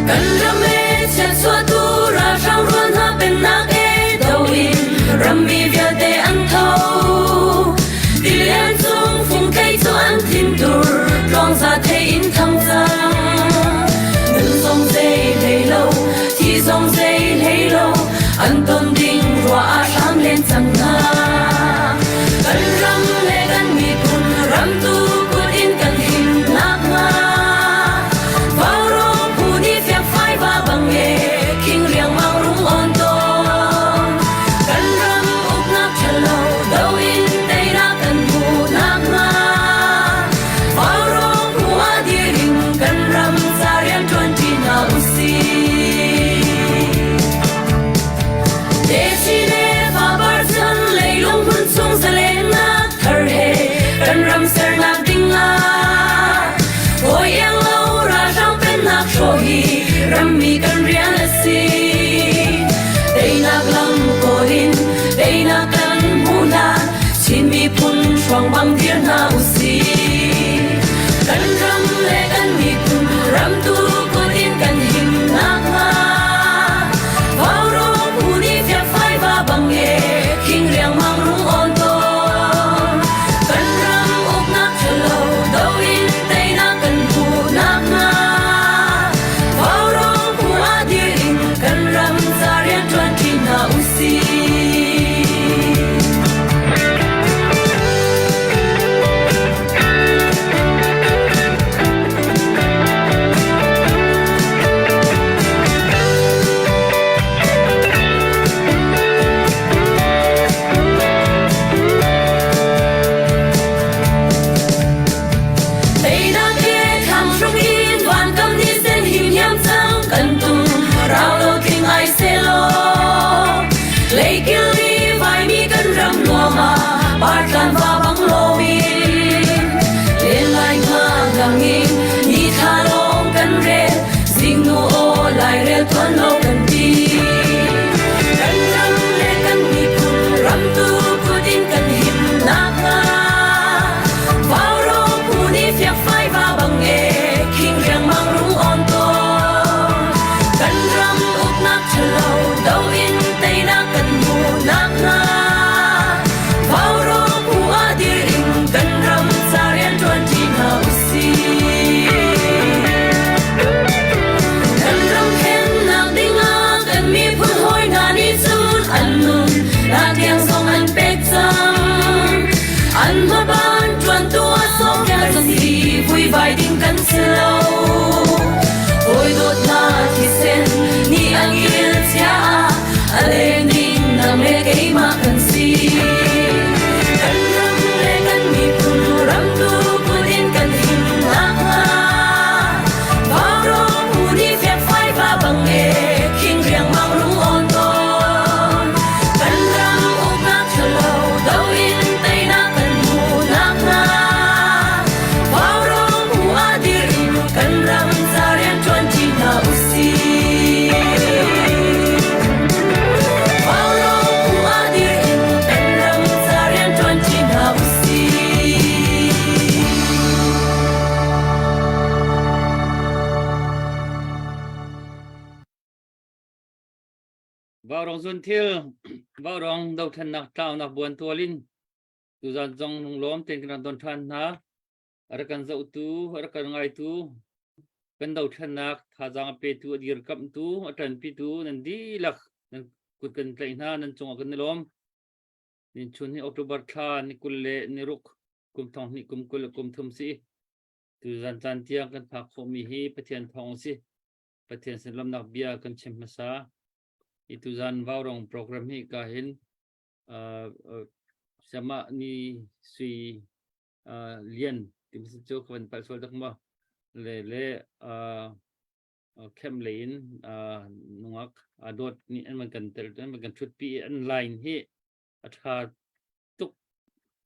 Kan ram e chiatchuahtu ralhrang rual hna pennak e do in rammi vialte an tho. Tilian cung fungtlei cu an thintur tlawngza thei in thang cang. Nun zong zei hlei lo, thi zong zei hlei lo, an ton ding ruah ah hram len cang hna. Kan ram le kan miphun ramtu kut in kan him nakhnga Vaurawng phu nih fiakfai va bang e khing riangmang rung on tawn. Kan ram uknak ṭhalo do in teinak kan hmuh nakhnga Vaurawng phu ah dir in kan ram ca rianṭuan ṭi hna usih. Techin le fapar chan leilung hmun chung zalennak thar he kan ram sernak ding ah hawi iang lo ralhrang pennak hrawh hi rammi kan rian a si. Teinak lam kawl in teinak kan hmu hlan Chin miphun hruang bang dir hna usih. Kan ram le kan miphun ramtu kut in kan him nakhnga Vaurawng phu nih fiakfai va bang e khing riangmang rung awn tawn. Kan ram uknak ṭhalo do in teinak kan hmuh nakhnga Vaurawng phu ah dir in kan ram ca rianṭuan ṭi hna usih. Teinak he thlang hruk in vankam ni sen him hiam cang kan tum rau lo tling ai selaw Leikil ni vaimi kan ram nuam ah partlan va bang lomin len lai nga nangin ni thla lawng kan rel zingnu aw lairel tuan lo kan ti kan ram le kan miphun ramtu kut in kan him nakhnga Vaurawng phu nih fiakfai va bang e khing riangmang rung on tawn kan ram uknak ṭhalo do in teinak kan hmuh nakhnga Vaurawng phu ah dir in kan ram ca rianṭuan ṭi hna usih. Kan ram thlennak dingah kan miphun hawi hna nih cun an nun nak tiang zong an pek cang. An hmaban ṭuantu a sawmpiak si vuivai ding kan si lo. Hawi dawtnak thisen nih a kil cia a leng ding nang le keimah kan si. Kan ram le kan miphun ramtu kut in kan him nakhnga Vaurawng phu nih fiakfai va bang e khing riangmang rung awn tawn. Kan ram uknak ṭhalo do in teinak kan hmuh nakhnga Vaurawng phu ah dir in kan ram ca rianṭuan ṭi hna usih. Vaurawng phu ah dir in kan ram ca rianṭuan ṭi hna usih. Vaurawng zunthil, vaurawng dothlennak tlaunak buan tual in tuzan zong lunglawm tein kan rak don ṭhan hna. A rak kan zohtu, a rak kan ngaitu, kan dothlennak thazaang a petu, a dirkamhtu, a ṭanpitu nan dihlak nan kut kan tlaih hna, nan cungah kan i lawm. Ninchun hi October thla ni 20 le ni ruk kum thong hnih kum 20 le kum thum si. Tuzan caan tiang kan phak khawhmi hi Pathian thawng a si. Pathian sin lawmnak bia kan chim hmasa. I tuzan vaurong program hi ka hin uh, uh, sama ni sui uh, lian timi si cu ka van palh sual dak maw le le uh, khem lei in uh, nungak adawt nih an van kan tel an van kan thut pi an line hi a tha tuk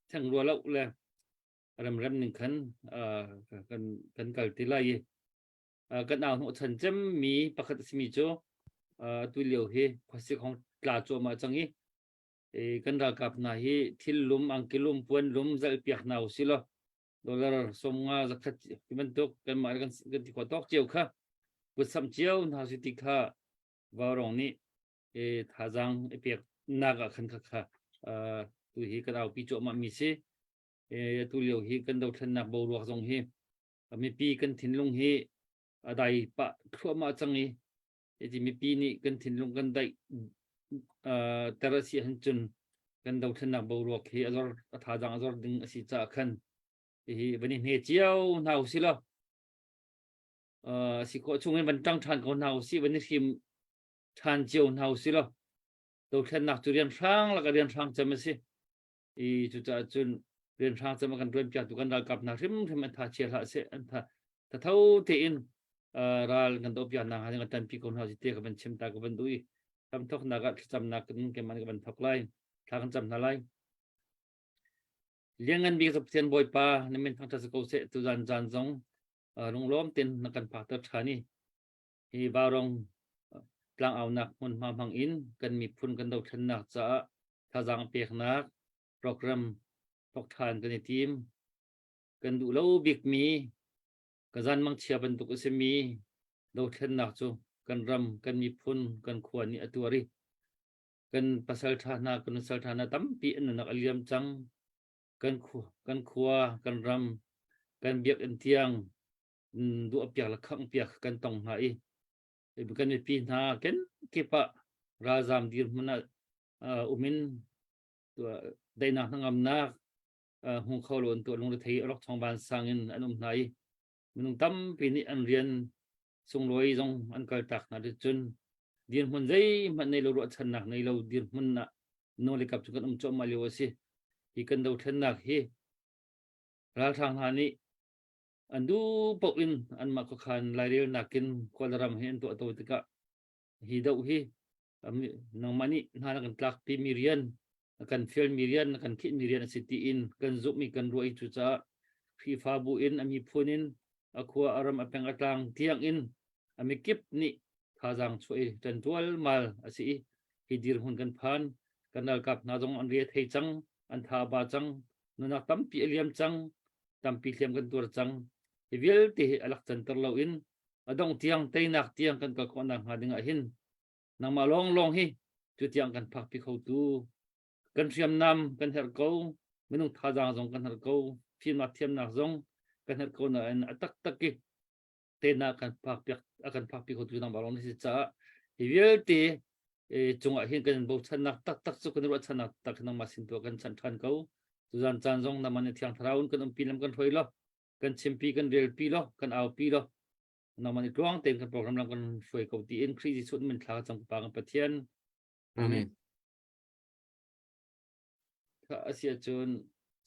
theng rua lo le remrem ning khan uh, kan kan kal ti lai i uh, kan au hnawh chan cem mi pakhat a simi cu uh, tu lio hi khuasik hong tla cuahmah cang i kan ralkap hna hi thil lum angki lum puan lum zalh piak hna usih law dollar 50 zakhat ti bantuk kanmah kan kan ti khawh tawk cio kha. Kutsamh cio hna si ti kha Vaurong nih thazaang i pek nak ah khan kha tu hi kan aupi cuahmah mi si. Atu lio hi kan dothlennak boruak zong hi mipi kan thinlung hi a dai pah thluahmah cang i iti mipi nih kan thinlung kan daih ter a si han cun kan dothlennak boruak hi a zor a thazaang a zor ding a si caah khan hihi van i hne cio hna usih law si khawh chung in van ṭang ṭhan ko hna usih, van i hrim ṭhan cio hna usih law dothlennak cu rian hrang lak rian hrang cem a si i cucaah cun rian hrang cem a kan ṭuan piaktu kan ralkap hna hrimhrim an tha chia hlah seh, an tha thatho tein ral kan doh piak nak hnga kan ṭanpi ko hna si te ka van chim ta ka van duh i tam thoknak ah thlacamnak kan keimah nih ka van thok lai, thla kan cam hna lai. Lianngan bik Pathian Bawipa, na min thangṭhat si ko seh. Tuzan caan zong lunglawm tein na kan phakter ṭhan i hi Vaurong tlangaunak hmunhma hmang in kan miphun kan dothlennak caah thazaang peknak program thok ṭhan kan i tim. Kan duh lo bikmi ka zanmang chia bantuk a simi dothlennak cu kan ram, kan miphun, kan khua nih a tuar i kan pasal ṭha hna, kan nusal ṭha hna tampi an nunnak a liam cang. Kan khua, kan khua, kan ram, kan biakinn tiang duahpiak le khanghpiak kan tong hna i kan mipi hna kenkip ah ralzaam dirhmun ah um in daihnak hnangamnak hmu kho lo in tuah lungrethei awlokchong vansang in an um hna i minung tampi nih an rian sunglawi zong an kaltak hna cun dirhmun zeihmanh nei lo, ruahchannak nei lo dirhmun ah no le kap cu kan um cuahmah lio a si. Hi kan dothlennak hi ralhrang hna nih an duh paoh in anmah khuakhan lairelnak in Kawlram hi an tuahto tikah hi doh hi nangmah nih hna na kan tlakpi mi rian, na kan fial mi rian, na kan khinh mi rian a si tiin kan zumh i kan ruah i cucaah Khrihfabu in, a miphun in, a khua a ram a peng a tlang tiang in a mikip nih thazaang chuah i ṭan ṭualmal a si i hi dirhmun kan phan. Kan ralkap hna zong an re thei cang, an tha a ba cang, nunak tampi a liam cang, tampi hliam kan tuar cang. Hi vialte hi a lak canter loin a dongh tiang, teinak tiang kan kal khawh nakhnga ding ah hin nangmah lawnglawng hi cu tiang kan phakpi khotu. Kan hriamnam kan herh ko, minung thazaang zong kan herh ko, fimnak thiamnak zong kan herh ko nain a taktak i teinak kan phakpiak a kan phakpi khotu nangmah lawng na si caah hi vialte cungah hin kan bochannak taktak cu, kan ruahchannak taktak nangmah sin tu kan chan ṭhan ko. Tuzan caan zong nangmah nih Thiang Thlarau in kan umpi, lam kan hruai law, kan chimpi, kan relpi law, kan aupi law, nangmah nih tluang tein kan program lam kan hruai ko tiin Khrih Jesuh min thla cang Pa kan Pathian. Amen. Kha asia cun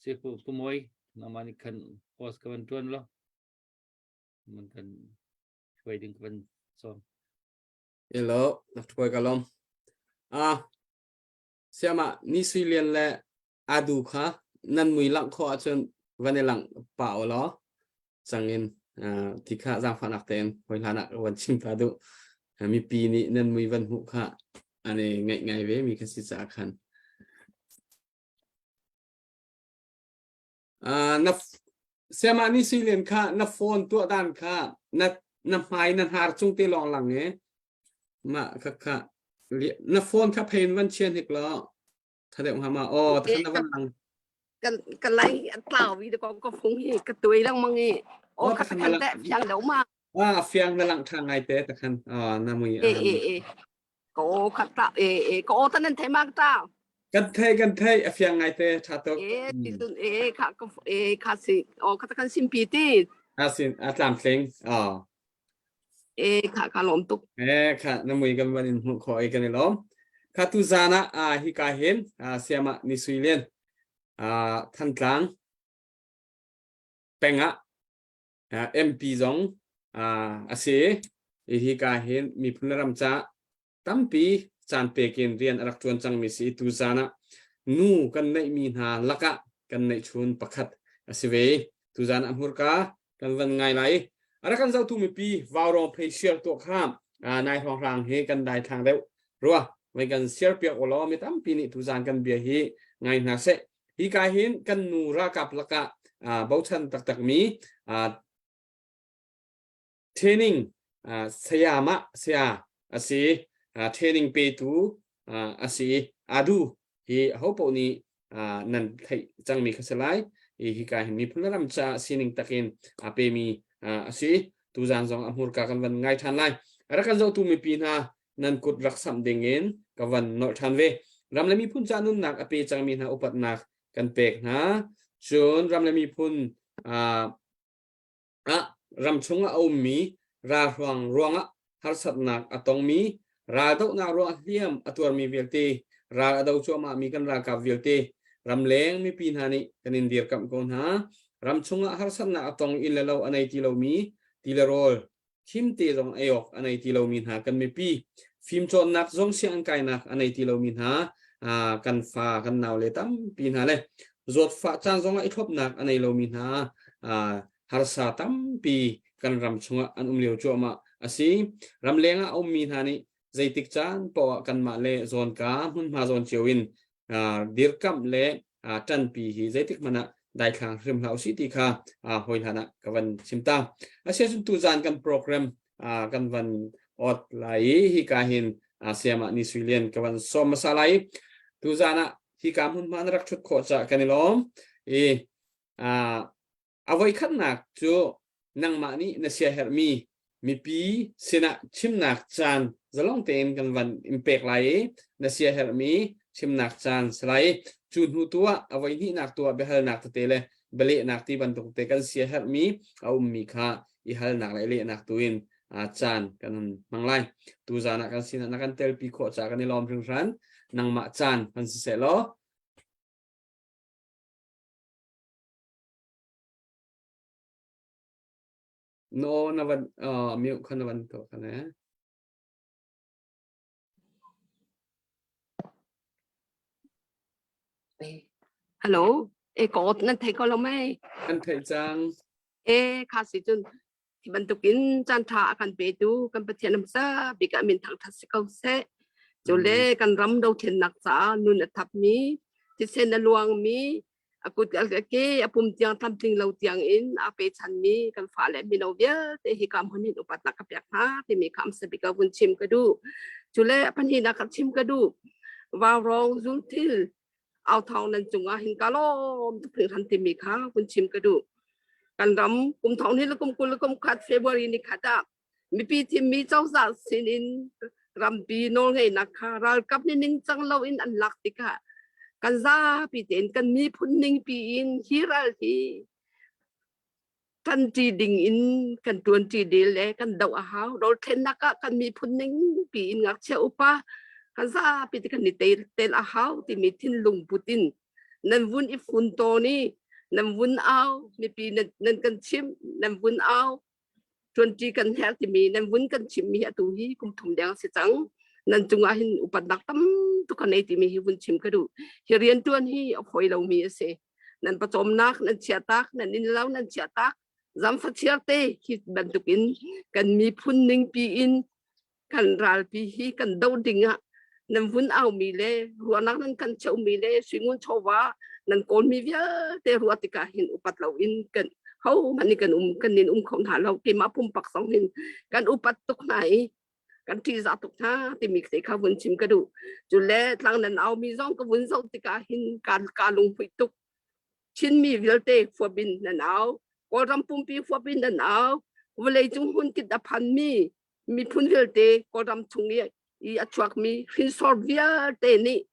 sifu pumoi nangmah nih khan host ka van tuan law man kan hruai ding ka van sawm. Hello, Dr. Ka lawm. Ah, siama ni sui lian le adu kha nan mui langh khawh ahcun van i langh pah u law cangin ti kha zaangfahnak tein hawi hlan ah van chim ta duh. Mipi nih nan mui van hmuh kha an i ngaih ngai ve mi kha si caah khan. Na siama ni sui lian kha na phone tuah dan kha na na hmai na hnar cung te lawng lang e mah kha kha na phone kha phein van chian hik law tha deuh hnga ma aw ta khan na van lang. Kan kan lai tlau vi ko ko phung hi ka tuai lang mang i o kha khan te fiang lo ma. Ah, fiang na lang tha ngai te ta khan na mui. E e e ko kha ta e e ko ta nan thai mak ta. Kan thei, kan thei, a fiang ngai te, tha tuk. E ti tun e kha ko e kha si o kha ta kan sim pi ti. A sin a tlam tling ah. E kha ka lom tuk. E kha na mui kan van in hmuh kho i kan i lawm. Kha tu zan ah a hi ka hin a siama ni sui lian a Thantlang peng ah MP zong a si i hi ka hin miphun le ram ca tampi caan pek in rian a rak ṭuan cangmi si i tuzan ah nu kan neihmi hna lakah kan neihchun pakhat a si ve. Tuzan ah hmurka kan van ngai lai. A rak kan zohtu mipi Vaurawng phei share tuah kha nai hrawnghrang hi kan dai thlang deuh rua vai kan share piak ulaw mi tampi nih tuzan kan bia hi ngai hna seh. Hi ka hin kan nu ralkap lakah bochan taktak mi training. Sayamah saya a si. Training petu a si. Adu hi ho paoh nih nan theih cangmi kha si lai. Hika hin miphun le ram caah sining takin a pemi a si. Tuzaan zong a hmurka kan van ngai ṭhan lai. Rak kan zohtu mipi hna nan kut rak samh ding in ka van nolh ṭhan ve. Ram le miphun ca nunnak a pe cangmi hna upatnak kan pek hna. Cun ram le miphun ah ram chungah a ummi ralhruang ruangah harsatnak a tongmi raldohnak ruangah hliam a tuarmi vialte ral a do cuahmahmi kan ralkap vialte ramleng mipi hna nih kan in dirkamh ko hna ram chungah harsatnak a tong inn le lo a nei ti lomi ti le rawl khimte zong ei awk a nei ti lomi hna kan mipi fimcawnnak zong sianginn kainak a nei ti lomi hna kan fa kan nau le tampi hna le zawtfah caan zongah i thlopnak a nei lomi hna harsa tampi kan ram chungah an um lio cuahmah a si. Ramleng ah a ummi hna nih zeitik caan poah kanmah le zawnka hmunhma zawn cio in dirkamh le ṭanpi hi zeitik hmanh ah daithlang hrim hlah usih ti kha hawi hlan ah ka van chim ta. Asiahcun tuzaan kan program kan van ot lai i hika hin sayamah Ni Sui Lian ka van sawm hmasa lai. Tuzaan ah hika hmunhma na rak ṭhut khawh caah kan i lawm. I A voikhatnak cu nangmah nih na siaherhmi mipi sinah chimnak caan zalong tein kan van in pek lai i na siaherhmi chimnak caan si lai. Cu hnu tu ah a voihnihnak tu ah biahalnak tete le bialehnak ti bantuk te kan siaherhmi a ummi kha i halnak le i lehnak tu in caan kan hmang lai. Tuzaan ah kan sinah na kan telpi khawh caah kan i lawm hringhran. Nangmah caan hman siseh law No na van mute kha na van tuah kha ne. Hello, e ko nan thei ko lo mei? Kan theih cang. E kha si cun hi bantukin caan ṭha a kan petu kan Pathian hmasa bik ah min thangṭhat si ko seh. Cu le kan ram dothlennak caah nun a thapmi, thisen a luangmi, a kut a ke a pum tiang tlamtling lo tiang in a pechanmi kan fale mino vialte hi ka hmun hin upatnak ka pek hna timi kha amsa bik ah vun chim ka duh. Cu le pahnihnak ka chim ka duh. Vaurong zulthil au thawng nan cungah hin ka lawm tuk hringhran timi kha vun chim ka duh. Kan ram kum thong ni le kum 20 le kum khat February ni khat ah mipi thimmi cozah sinin rampi nawlngeihnak kha ralkap nih ningcang loin an lak tikah kan zapi tein kan miphun ningpi in hi ral hi ṭanṭi ding in kan ṭuanṭi dil le kan doh a hau. Dothlennak ah kan miphun ningpi in ngakchia upa kan zapi te kan i tel a hau timi thinlung put in nan vun i fun tawn i nan vun au mipi nan, nan kan chimh nan vun au ṭuanṭi kan herh timi nan vun kan chimmi hi atu hi kum thum deng si cang nan cungah hin upatnak tam tuk ka nei timi hi vun chim ka duh hi rianṭuan hi a fawi lomi a si nan pawcawmnak nan chiahtak nan innlo nan chiahtak zamfachiar te hi bantukin kan miphun ningpi in kan ralpi hi kan do ding ah nan vun aumi le ruahnak nan kan cheumi le suingun chawva nan kawlmi vialte ruah tikah hin upat lo in kan ho hmanh kan um kan nin um kho hna lo keimah pumpak zong hin kan upat tuk hna i kan ṭihzah tuk hna timi te kha vun chim ka duh. Cu le tlang nan aumi zong ka vun zoh tikah hin ka, ka lungpui tuk. Chinmi vialte huapin nan au, Kawlram pumpi huapin nan au, vawleicung hmunkip a phanmi miphun vialte Kawlram chung i, i a chuakmi hrinsor vialte nih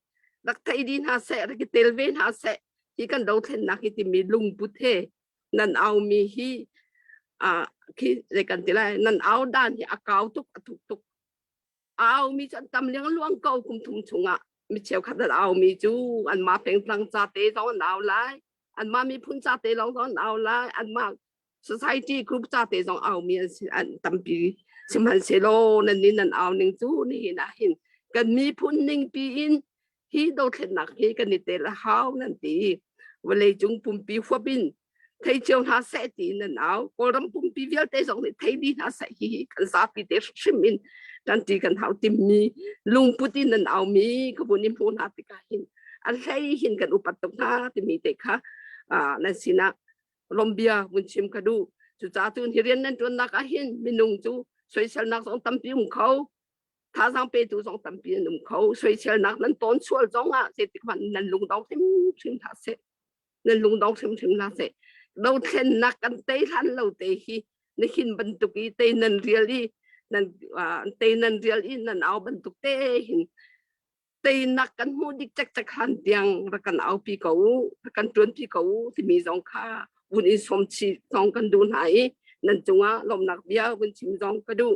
rak thei dih hna seh, rak i tel ve hna seh, hi kan dothlennak hi timi lungput he nan aumi hi khi zei kan ti lai nan au dan hi a kau tuk a thuk tuk a aumi cu an tam liangluang ko kum thum chungah mi cheukhat an aumi cu anmah pengtlang ca te zong an au lai anmah miphun ca te lawng zong an au lai anmah society group ca te zong aumi an si an tampi sihmanhsehlaw nan nih nan au ning cu nihin ah hin kan miphun ning pi in hi dothlennak hi kan i tel a hau nan ti vawlei cung pumpi huap in thei cio hna seh ti nan au kawlram pumpi vialte zong nih thei dih hna seh hi kan zapi te hrim in kan ti kan hau timmi lungput in nan au mi ka vun in hmu hna tikah hin a hlei hin kan upat tuk hna timi te kha nan sinah lombia vun chim ka duh cucaah cun hi rian nan tuannak ah hin minung cu Soiselnak zong tampi um kho. Thazaang petu zong tampi an um kho. Soiselnak nan tawn sual zong ah zeitik hmanh nan lungdong hrimhrim hlah seh. Nan lungdong hrimhrim hlah seh. Dothlennak kan tei hlan lo te hi nihin bantuk i tei nan rial i nan tei nan rial i nan au bantuk te hin teinak kan hmuh dik cekcek hlan tiang rak kan aupi ko u rak kan ṭuanpi ko u timi zong kha vun in sawm chih zong kan duh hna i nan cungah lawmhnak bia vun chim zong ka duh.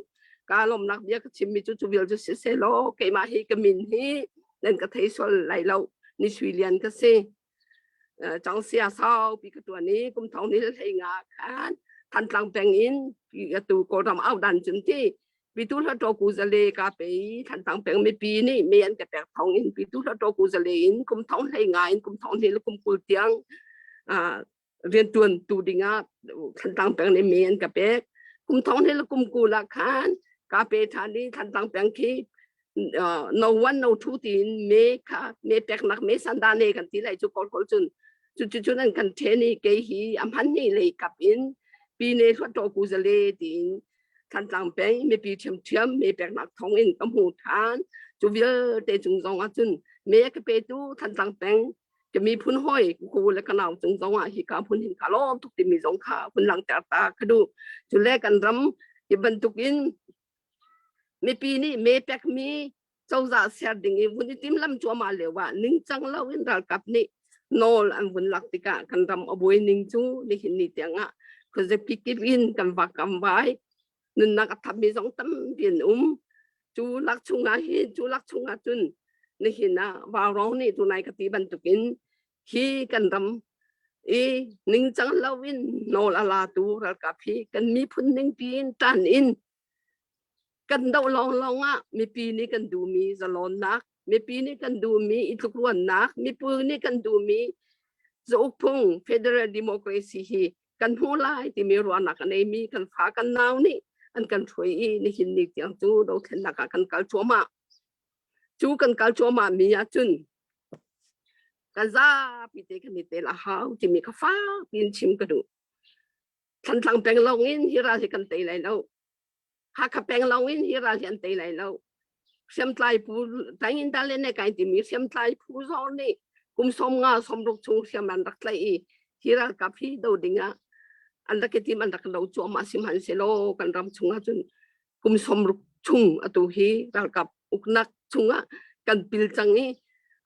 Ka lawmhnak bia ka chimmi cu cu vial cu siseh law keimah hi ka min hi nan ka thei sual lai lo ni Sui Lian ka si. Cangsia saupi ka ṭuan i kum thong ni hlei nga khan Thantlang peng in atu Kawlram audan cun ti Pitu Hluttaw Kuzale ka pe i Thantlang peng mipi nih me an ka pek thong in Pitu Hluttaw Kuzale in kum thong hlei nga in kum thong hnih le kum 20 tiang rianṭuan tu dingah Thantlang peng nih me an ka pek. Kum thong hnih le kum 20 ah khan ka pe ṭhan i Thantlang peng khi no one no two tiin me kha me peknak me sanda ne kan ti lai cu kawl kawl cun cu cu cun an kan then i kei hi a hman ni lei kap in pi ne hluat ku zale tiin Thantlang peng mipi ṭhiamṭhiam me peknak thong in ka hmu ṭhan cu vialte cung zong ah cun me ka petu Thantlang peng ka miphun hawi ku le ka nau cung zong ah hi ka phun hin ka lawm tuk timi zong kha hun langhter ta ka duh cu le kan ram hi bantuk in Mipi nih me pekmi cozah ser ding i vun i timlam cuahmah lio ah ningcang lo in ralkap nih nawl an vun lak tikah kan ram a buai ning cu nihin ni tiang ah khuazapi kip in kan vak kan vai. Nunnak a thapmi zong tampi an um. Cu lak chungah hin cu lak chungah cun nihin ah Vaurawng nih tunai ka ti bantukin hi kan ram i ningcang lo in nawl a latu ralkap hi kan miphun ningpi in ṭan in kan doh lawnglawng ah mipi nih kan duhmi zalawnnak, mipi nih kan duhmi i tlukruannak, mipi nih kan duhmi zauk phung federal democracy hi kan hmu lai timi ruahnak a neimi kan fa kan nau nih an kan hruai i nihin ni tiang cu dothlennak ah kan kal cuahmah. Cu kan kal cuahmah mi ahcun kan zapi te kan i tel a hau timi kha fak piin chim ka duh. Thantlang peng lawng in hi ral hi kan tei lai lo. Hakha peng lawng in hi ral hi an tei lai lo. Hriamtlai phu tangin dale ne kai timi hriamtlai phu zong nih kum 50 60 chung hriam an rak tlaih i hi ralkap hi do ding ah an rak i tim an rak lo cuahmah sihmanhsehlaw kan ram chung ah cun kum 60 chung atu hi ralkap uknak chungah kan pil cang i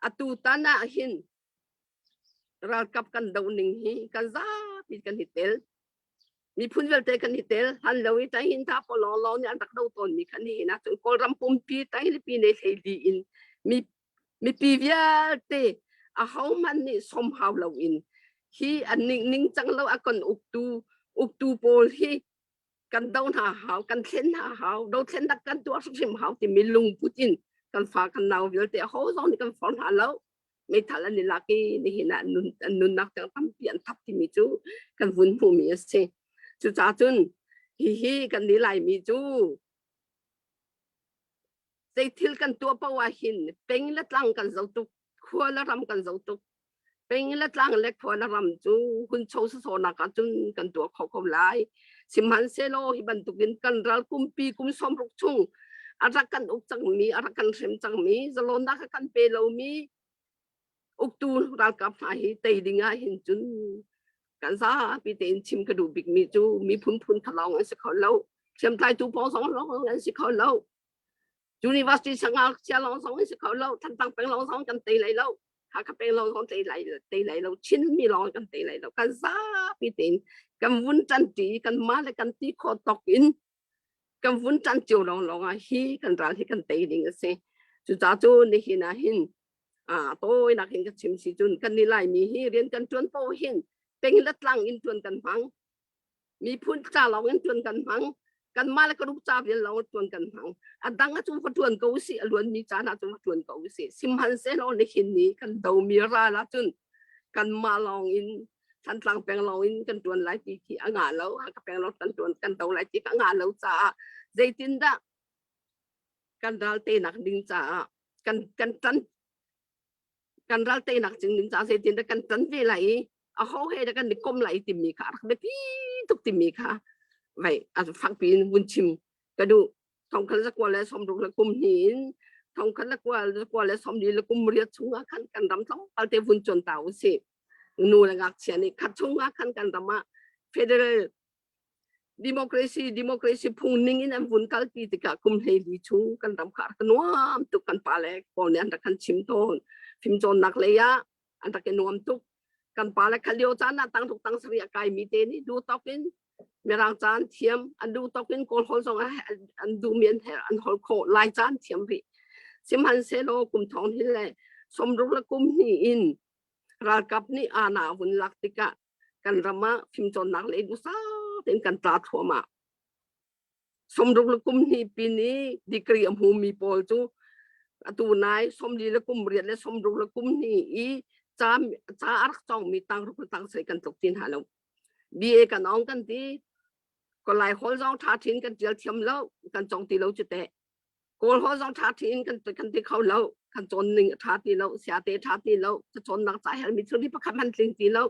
atu tan ah hin ralkap kan doh ning hi kan zapi kan i tel miphun vialte kan i tel han lo i tahin tha pawl lawng lawng nih an rak do tawn mi khan hi na cun kawlram pumpi tailipi ne hlei li in mi mipi vialte a ho hmanh nih som hau lo in hi an ning ning cang lo a kan uktu uktu pawl hi kan do hna hau kan thlen hna hau dothlennak kan tuah hrimhrim hau timi lungput in kan fa kan nau vialte ho zong nih kan forh hna lo meithal an i lak i nihin ah nun an nunnak tiang tampi an thap timi cu kan vun hmuhmi a si cucaah cun hihi kan nih Laimi cu zei thil kan tuah paoh ah hin peng le tlang kan zo tuk khua le ram kan zo tuk Peng le tlang le khua le ram cu huncho sawsawnak ah cun kan tuah kho ko lai. Sihmanhsehlaw hi bantukin kan ral kumpi kum 60 chung a rak kan uk cangmi, a rak kan hrem cangmi, zalawnnak a kan pe lomi uktu ralkap hna hi tei ding ah hin cun kan zapi tein chim ka duh bikmi cu miphun phun kha lawng an si kho lo. Hriamtlaitu pawl zong lawng an si kho lo. University sangakchia lawng zong an si kho lo. Thantlang peng lawng zong kan tei lai lo. Hakha peng lawng zong tei lai tei lai lo Chinmi lawng kan tei lai lo kan zapi tein kan vun ṭanṭi kan mah le kan ti khawh tawk in kan vun ṭan cio lawng lawng ah hi kan ral hi kan tei ding a si cucaah cu nihin ah hin a tawinak in ka chim si cun kan ni Laimi hi rian kan ṭuan paoh hin peng le tlang in ṭuan kan hmang Miphun ca lawng in ṭuan kan hmang. Kanmah le kan ca vial lawng in ṭuan kan hmang. A dang ah cun va ṭuan ko usih, a luanmi caan ah cun va ṭuan ko usih. Sihmanhsehlaw nihin ni kan domi ral ah cun kanmah lawng in Thantlang peng lawng in kan ṭuan lai ti khi a ngah lo. Hakha peng lawng kan ṭuan kan do lai ti kha a ngah lo caah zeitindah kan ral teinak ding caah kan kan ṭan kan ral teinak cing ding caah zeitindah kan ṭan ve lai i aho he dah kan i kom lai timi kha a rak biapi tuk timi kha vai a fakpi in vun chim. Ka duh. Thongkhat zakua le sawmruk le kum hnih in thongkhat le kua zakua le sawmli le kum riat chungah khan kan ram tlawmpal te vun cuan ta usih. Nu le ngakchia nih khat chungah khan kan ram ah federal democracy democracy phung ning in an vun kalpi tikah kum hleili chung kan ram kha a rak nuam tuk. Kan pale pawl nih an rak kan chim tawn. Fimcawnnak lei ah an rak i nuam tuk. Kan pale kha lio caan ah tangtuk tang sarih a kaimi te nih duh tawk in Mirang ca an thiam, an duh tawk in Kawl holh zong an duhmi an an holh khawh, Lai ca an thiam rih. Sihmanhsehlaw kum thong hi le sawmruk le kum hnih in ralkap nih aana a vun lak tikah kan ram ah fimcawnnak lei duhsah tein kan tla thluahmah. Sawmruk le kum hnih pin i degree a hmumi pawl cu atu nai sawmli le kum riat le sawmruk le kum hnih i ca ca a rak cawngmi tangruk le tangsarih kan tluk ti hna lo. BA kan ong kan ti. Ko Lai holh zong ṭha ṭhin kan ṭial thiam lo, kan cawng ti lo cu teh. Kawl holh zong ṭha ṭhin kan kan ti kho lo, kan cawn ning a ṭha ti lo, siate ṭha ti lo, cacawnnak ca hermi thilri pakhat hmanh tling ti lo.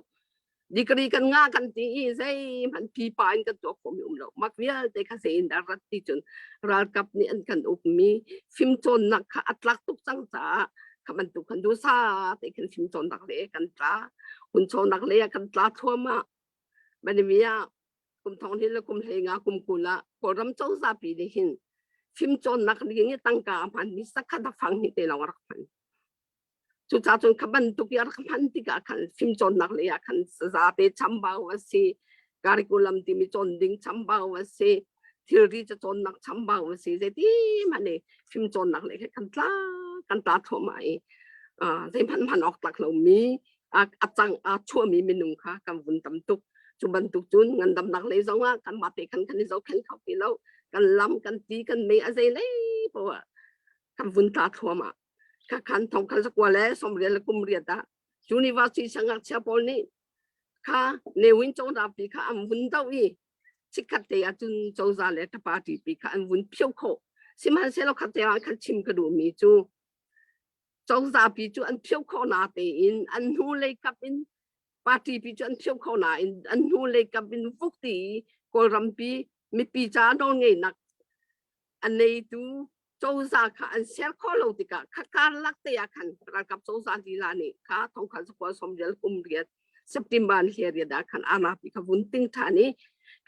Degree kan ngah kan ti i zeihmanh pipa in kan tuah khawhmi um lo. Mak vialte kha zei in dah rat ti cun ralkap nih an kan ukmi fimcawnnak kha a tlak tuk cang caah kha bantuk khan duhsa te khin fimcawnnak le kan tla. Hunchonak lei ah kan tla thluahmah. Banimi ah kum thong hnih le kum hlei nga kum kul ah Kawlram cozah pi nih hin fimcawnnak ding i tangka a hmanmi sakhat a fang hi te lawng a rak hman. Cucaah cun kha bantuk i a rak hman tikah khan fimcawnnak lei ah khan zaate chambau a si, curriculum timi cawn ding chambau a si, thilri cacawnnak chambau a si, zeiti hmanh nih fimcawnnak lei kha kan tla kan tla thluahmah i zeihmanh hman awk tlak lomi a cang a chuahmi minung kha kan vun tam tuk. Cu bantuk cun ngandamnak lei zong ah kanmah te khan kan i zohkhenh kho ti lo. Kan lam kan ti kan mei a zei lei poah kan vun tla thluahmah. Kha khan thong khan zakua le sawmriat le kum riat ah university siangngakchia pawl nih kha Ne Win cawngdapi kha an vun doh i chikkhat te ah cun cozah le party pi kha an vun phio khawh. Sihmanhsehlaw khat te ah khan chim ka duhmi cu cozah pi cu an phio khawh na tein an hnu lei kap in party pi cu an phio khawh nain an hnu lei kap in vuk ti Kawlrampi mipi ca nawlngeihnak a neitu cozah kha an ser khawh lo tikah kha karlak te ah khan ralkap cozah lila nih kha thongkhat zakua sawmrial kum riat September ni riat ah khan anapi kha vun ting ṭhan i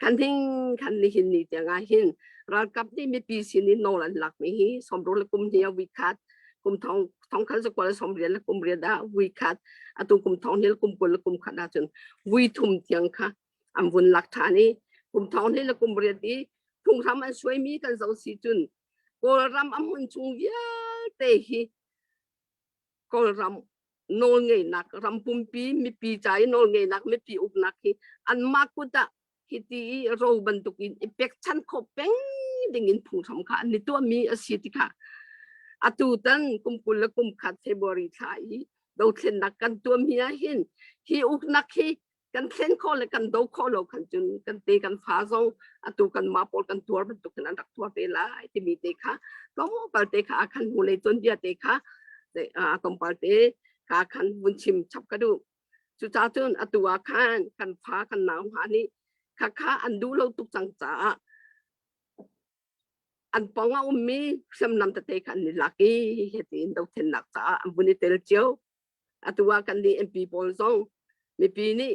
khan hing khan nihin ni tiang ah hin ralkap nih mipi sin in nawl an lakmi hi sawmruk le kum hnih ah vui khat kum thong thong khat zakua le sawmriat le kum riat ah vui khat atu kum thong hnih le kum 20 le kum khat ah cun vui thum tiang kha an vun lak ṭhan i kum thong hnih le kum riat i phunghram an suaimi kan zoh si cun Kawlram a hmun chung vialte hi Kawlram nawlngeihnak ram pumpi mipi ca i nawlngeihnak mipi uknak hi anmah kut ah hiti i ro bantukin i pekchan khawh peng dingin phunghram kha an i tuahmi a si tikah atu tan kum 20 le kum khat February thla i dothlennak kan tuahmi ah hin hi uknak hi kan thlen khawh le kan do khawh lo khan cun kan te kan fa zong atu kan mah pawl kan tuar bantuk in an rak tuar te lai timi te kha tlawmpal te kha khan hnulei tuanbia te kha tlawmpal te kha khan vun chim chap ka duh. Cucaah cun atu ah khan kan fa kan nau hna nih kha kha an duh lo tuk cang caah an pong a ummi hriamnam tete kha an i lak i hitin dothlennak caah an vun i tel cio. Atu ah kan nih MP pawl zong mipi nih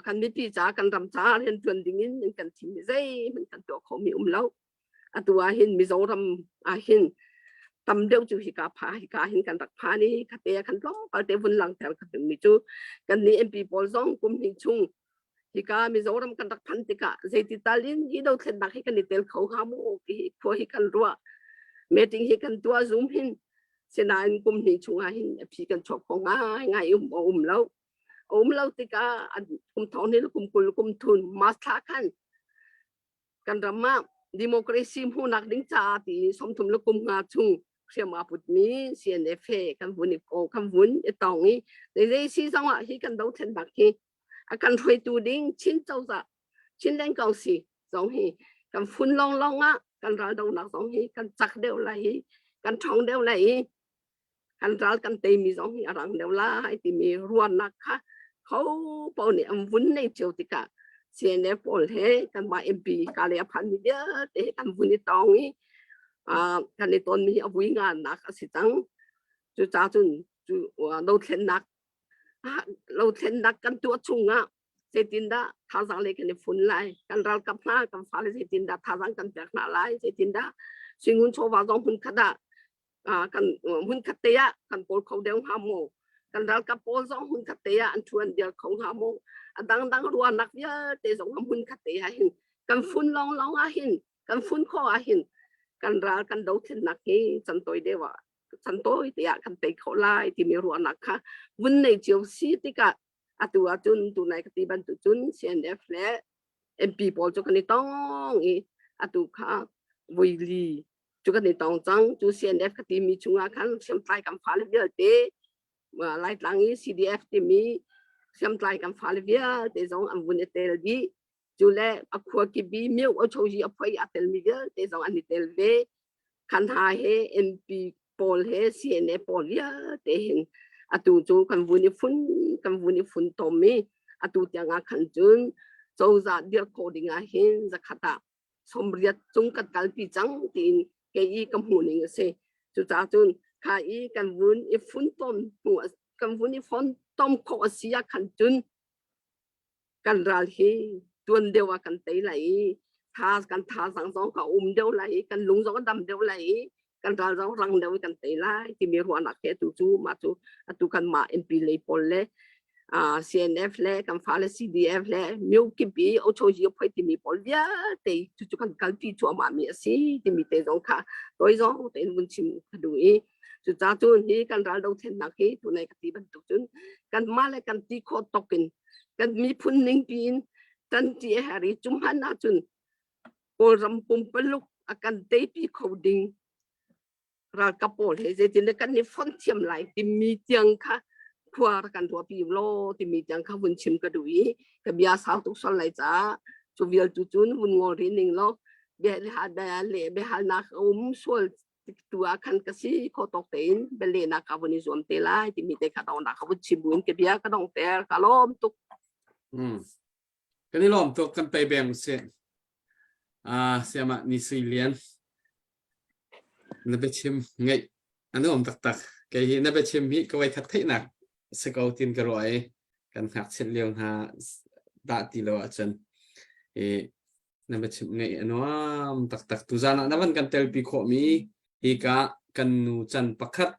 kan mipi ca kan ram ca rian ṭuan ding in kan thim i zeihmanh kan tuah khawhmi um lo. Atu ah hin Mizoram ah hin tam deuh cu hika pha hika hin kan rak phan i khate ah khan tlawmpal te vun langhter ka duhmi cu kan nih MP pawl zong kum hnih chung hika Mizoram kan rak phan tikah zeiti tal in hi dothlennak hi kan i tel kho hnga maw ti hi khua hi kan ruah. Meeting hi kan tuah zoom hin. Sinain kum hnih chung ah hin a phi kan chuak kho ngai ngai um a um lo. A um lo tikah kum thong hnih le kum 20 kum thun March thla khan kan ram ah democracy hmuhnak ding caah ti 30 le kum nga chung hriam aa putmi CNF he kan vun i kan vun i tong i zei si zong ah hi kan dothlennak hi a kan hruaitu ding Chin cozah Chinland Council zong hi kan fun lawnglawng ah kan raldohnak zong hi kan cak deuh lai i kan ṭhawng deuh lai i kan ral kan teimi zong hi a rang deuh lai timi ruahnak kha ho paoh nih an vun nei cio tikah. CNF pawl he kanmah MP ka le a phanmi vialte he kan vun i tong i kan i tonmi hi a vui ngannak a si cang. Cucaah cun cu dothlennak dothlennak kan tuah chungah zeitindah thazaang lei kan i fun lai kan ralkap hna kan fale zeitindah thazaang kan pek hna lai zeitindah suingun chawva zong hmun khat ah kan hmun khat te ah kan kawl kho deuh hnga maw kan ralkap pawl zong hmun khat te ah an thu an dir kho hnga maw a dangdang ruahnak vialte zong hmun khat te ah hin kan fun lawng lawng ah hin kan fun kho ah hin kan ral kan dothlennak hi cantoi deuh ah cantoi te ah kan tei kho lai timi ruahnak kha vun nei cio si tikah atu ahcun tunai ka ti bantuk cun CNF le MP pawl cu kan i tong i atu kha voili cu kan i tong cang. Cu CNF ka timi chungah khan hriamtlai kan fale vialte Laitlang i CDF timi hriamtlai kan fale vialte zong an vun i tel dih. Cu le a khua kibi mio a choji a phoi a telmi vialte zong an i tel ve. Khan ha he MP pawl he CNA pawl vialte hin atu cu kan vun i fun kan vun i fun tom i atu tiang ah khan cun cozah dir khawh ding ah hin zakhat ah 80 cung kan kalpi cang tiin kei i ka hmuh ning a si. Cucaah cun kha i kan vun i fun tom hnu kan vun i fon tom khawh a si ah khan cun kan ral hi tuan deuh ah kan tei lai i tha kan thazang zong ka um deuh lai i kan lung zong a dam deuh lai i kan ral zong rang deuh i kan tei lai timi ruahnak he atu cu mah cu atu kan mah MP lei pawl le CNF le kan fale CDF le myo kipi ochoji phoi timi pawl vialte cu kan kalpi cuahmah mi a si timi te zong kha toi zong tein vun chim ka duh i cucaah cun hi kan ral dothlennak hi tunai ka ti bantuk cun kan mah le kan ti khawh tok in kan miphun ning piin kan ti a herh i cu hmanh ahcun Kawlram pumpaluk a kan teipi kho ding ralkap pawl he zeitin kan i fonh thiam lai timi tiang kha khua kan ruahpi law timi tiang kha vun chim ka duh i ka bia sau tuk sual lai caah cu vial tu cun vun ngol rih ning law bia le biahalnak a um sual tu ah khan ka si kho tawk tein bialehnak ka vun i zuam te lai timi te kha dongnak ka vun chim buin ka bia ka dong ter ka lawm tuk. Mm. Kan i lawm tuk kan pei beng si. Ah siama ni sui lian na biachim ngeih a nuam taktak. Kei hi na biachim hi ka voi khat theihnak si ko tin ka ruah i kan ngakchiat lio hna dah ti lo ahcun i na biachim ngeih a nuam taktak. Tuzan ah na van kan telpi khawhmi hi ka kan nu can pakhat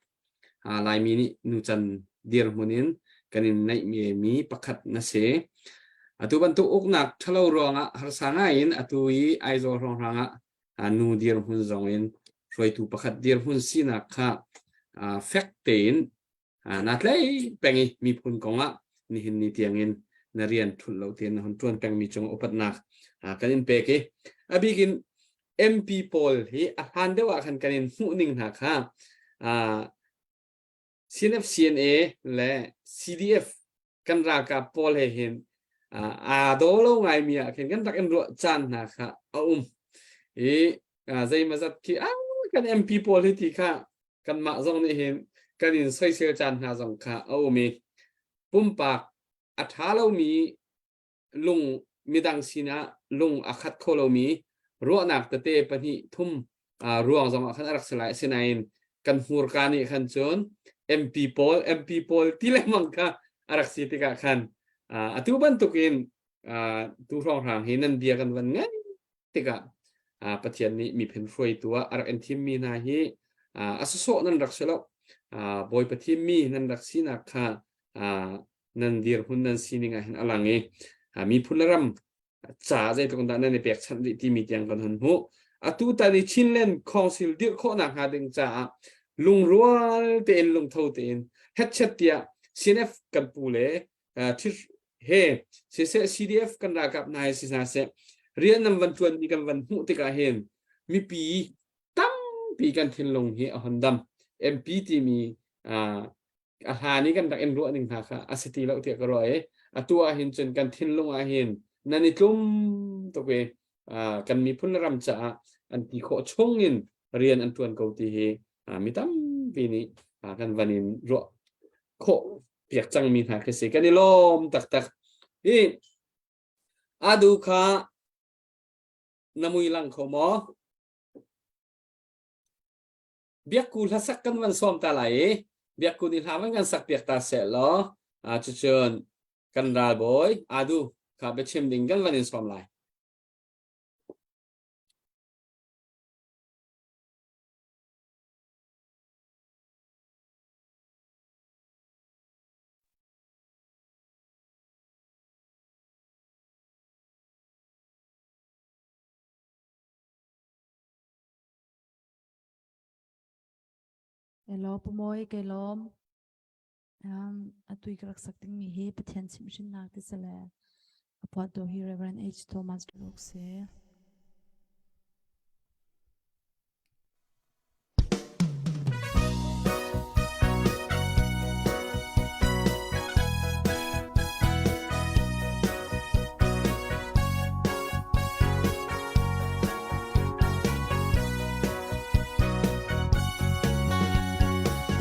Laimi nih nucan dirhmun in kan in neihmi mi pakhat na si. Atu bantuk uknak ṭhalo ruangah harsa ngai in atu i Aizawl hrawnghrang ah nu dirhmun zong in hruaitu pakhat dirhmun sinak kha fek tein naa tlai peng i miphun kongah nihin ni tiangin na rian ṭhulh lo tein na hun ṭuan pengmi cung upatnak kan in pek i a bik in MP pawl hi a hlan deuh ah khan kan in hmuh ning hna kha CNF CNA le CDF kan ralkap pawl he hin aa daw lo ngaimi ah khin kan rak in ruah caan hna kha a um i zeimazat khi kan MP pawl hi ti kha kanmah zong nih hin kan in soisel caan hna zong kha a um i pumpak a ṭha lomi lung midang sinah lung a khat kho lomi ruahnak tete pahnih thum ruang zong ah khan a rak si lai. Asinain kan hmurka nih khan cun MP pawl MP pawl ti lengmang kha a rak si tikah khan atu bantukin tu hrawnghrang hi nan bia kan van ngai tikah Pathian nih miphun hruaitu ah a rak in thimmi hna hi a sawsawh nan rak si lo. Bawipa thimmi nan rak sinak kha nan dirhmun nan sining ah hin a lang i miphun le ram ca zeitluk dah nan i pekchanh rih timi tiang kan hun hmuh. Atu tan i Chinland Council dirh khawhnak hnga ding caah lungrual tein lungtho tein hetchet tiah CNF kan pu le he siseh CDF kan ralkap hna he si hna seh rian nan van ṭuanmi kan van hmuh tikah hin mipi tampi kan thinlung hi a hon dam. MP timi a hlan i kan rak in ruah ning hna kha a si ti lo tiah ka ruah i atu ah hin cun kan thinlung ah hin nan i tlum tuk i kan miphun le ram caah an ti khawh chung in rian an ṭuan ko ti hi mi tampi nih kan van in ruah khawh piak cangmi hna khi si kan i lawm taktak. Hi. Adu kha na mui lang kho maw? Biakku hlasak kan van sawm ta lai i biakku nih hla van kan sak piak ta seh law cucun kan ralbawi adu kha biachim ding kan van in sawm lai. Hello, Pumawi kai lawm. Atu i ka rak sak dingmi hi Pathian chimhhrinnak ti si le a phuahtu hi Reverend H. Thomas Brooks si.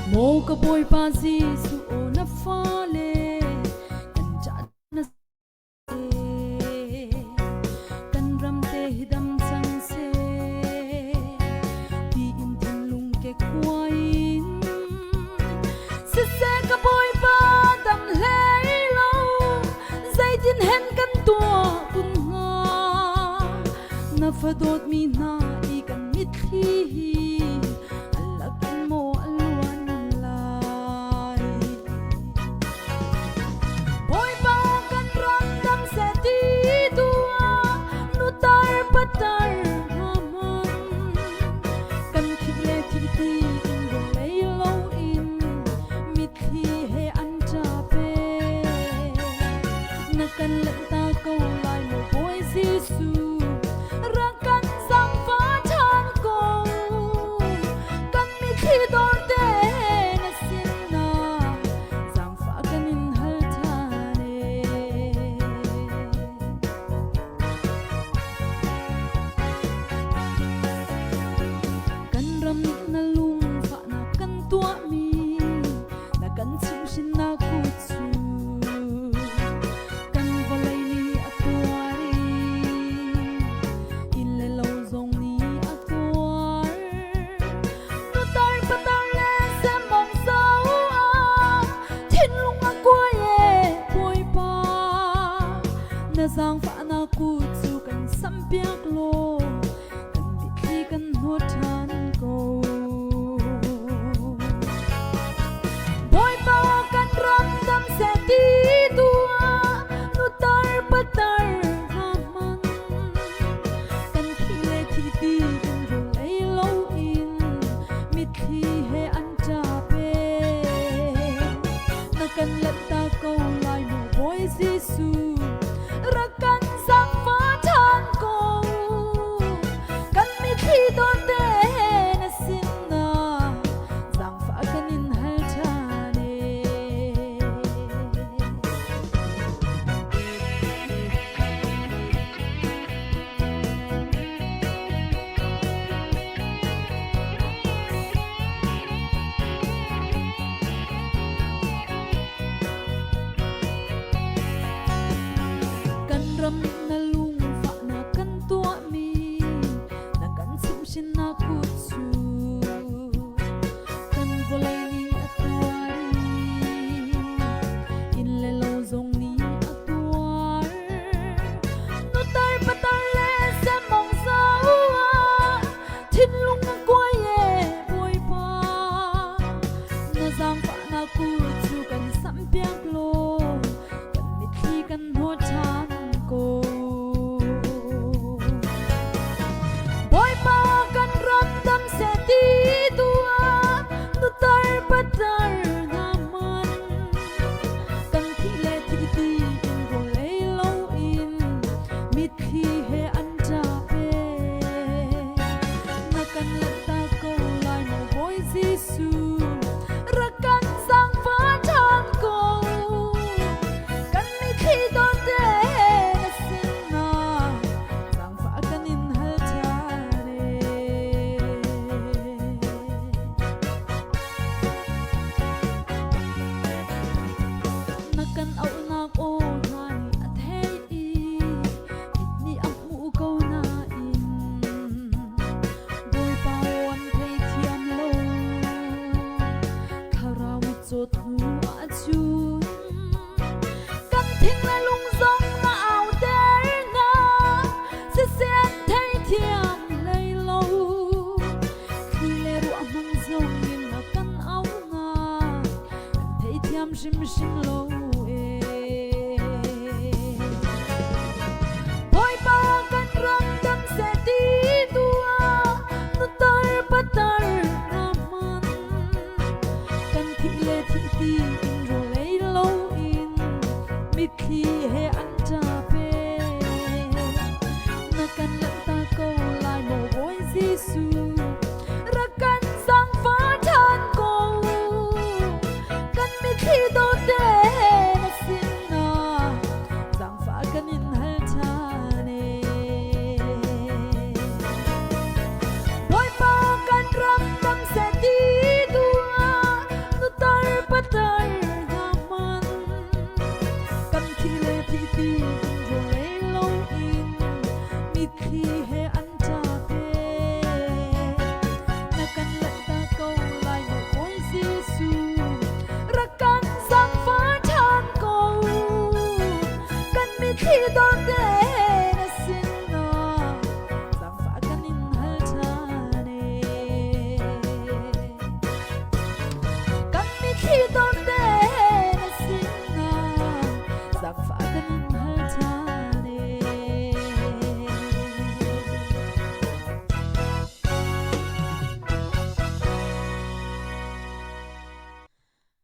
Maw ka Bawipa Jesuh aw na fale kan ca na kan ram te hi dam cang seh tiin thinlung ke khuai in siseh ka Bawipa dam hlei lo zeitin hen kan tuah kun hnga na fa dawtmi hna i kan mitthli hi a lakin maw a luan lai Bawipa kan ram dam seh ti duh nutar patar hngahman kan thih le thih ti in lei lo in mitthli he an ṭap e na kan lanhta ko lai maw Bawi Jesuh rak kan zaangfah ṭhan ko kan mitthli dawrte na sinah zaangfah kan in hal ṭhan e. Kan ram na lungfahnak kan tuahmi na kan chimhhrinnak kut cu kan vawlei nih a tuar i inn le lo zong nih a tuar. Nutar patar le semmawng so ah thinlung a kuai e Bawipa na zaangfahnak kut cu kan sampiak law kan mitthli kan hnawt ṭhan ko. Nang zong in a kan au nga kan theithiam hrimhrim lo e. Bawipa kan ram dam seh ti tuah nutar patar na hman kan thih le thih ti in rawlei lo in mitthli he an ṭap e. Na kan lanhta ko lai maw Bawi Jesuh rak kan zaangfah ṭhan ko kan mitthli dawte na sinah zaangfah kan in hal ṭhan e. Bawipa kan ram dam seh ti duh nutar patar hna hman kan thi le thi ti in rawlei lo in mitthli he an ṭap e. Na kan lanhter ko lai maw Bawi Jesuh rak kan zaangfah ṭhan ko kan mitthli dawte na sinah zaangfah kan in hal ṭhan e. Kan mitthli dawte na sinah zaangfah kan in hal ṭhan e.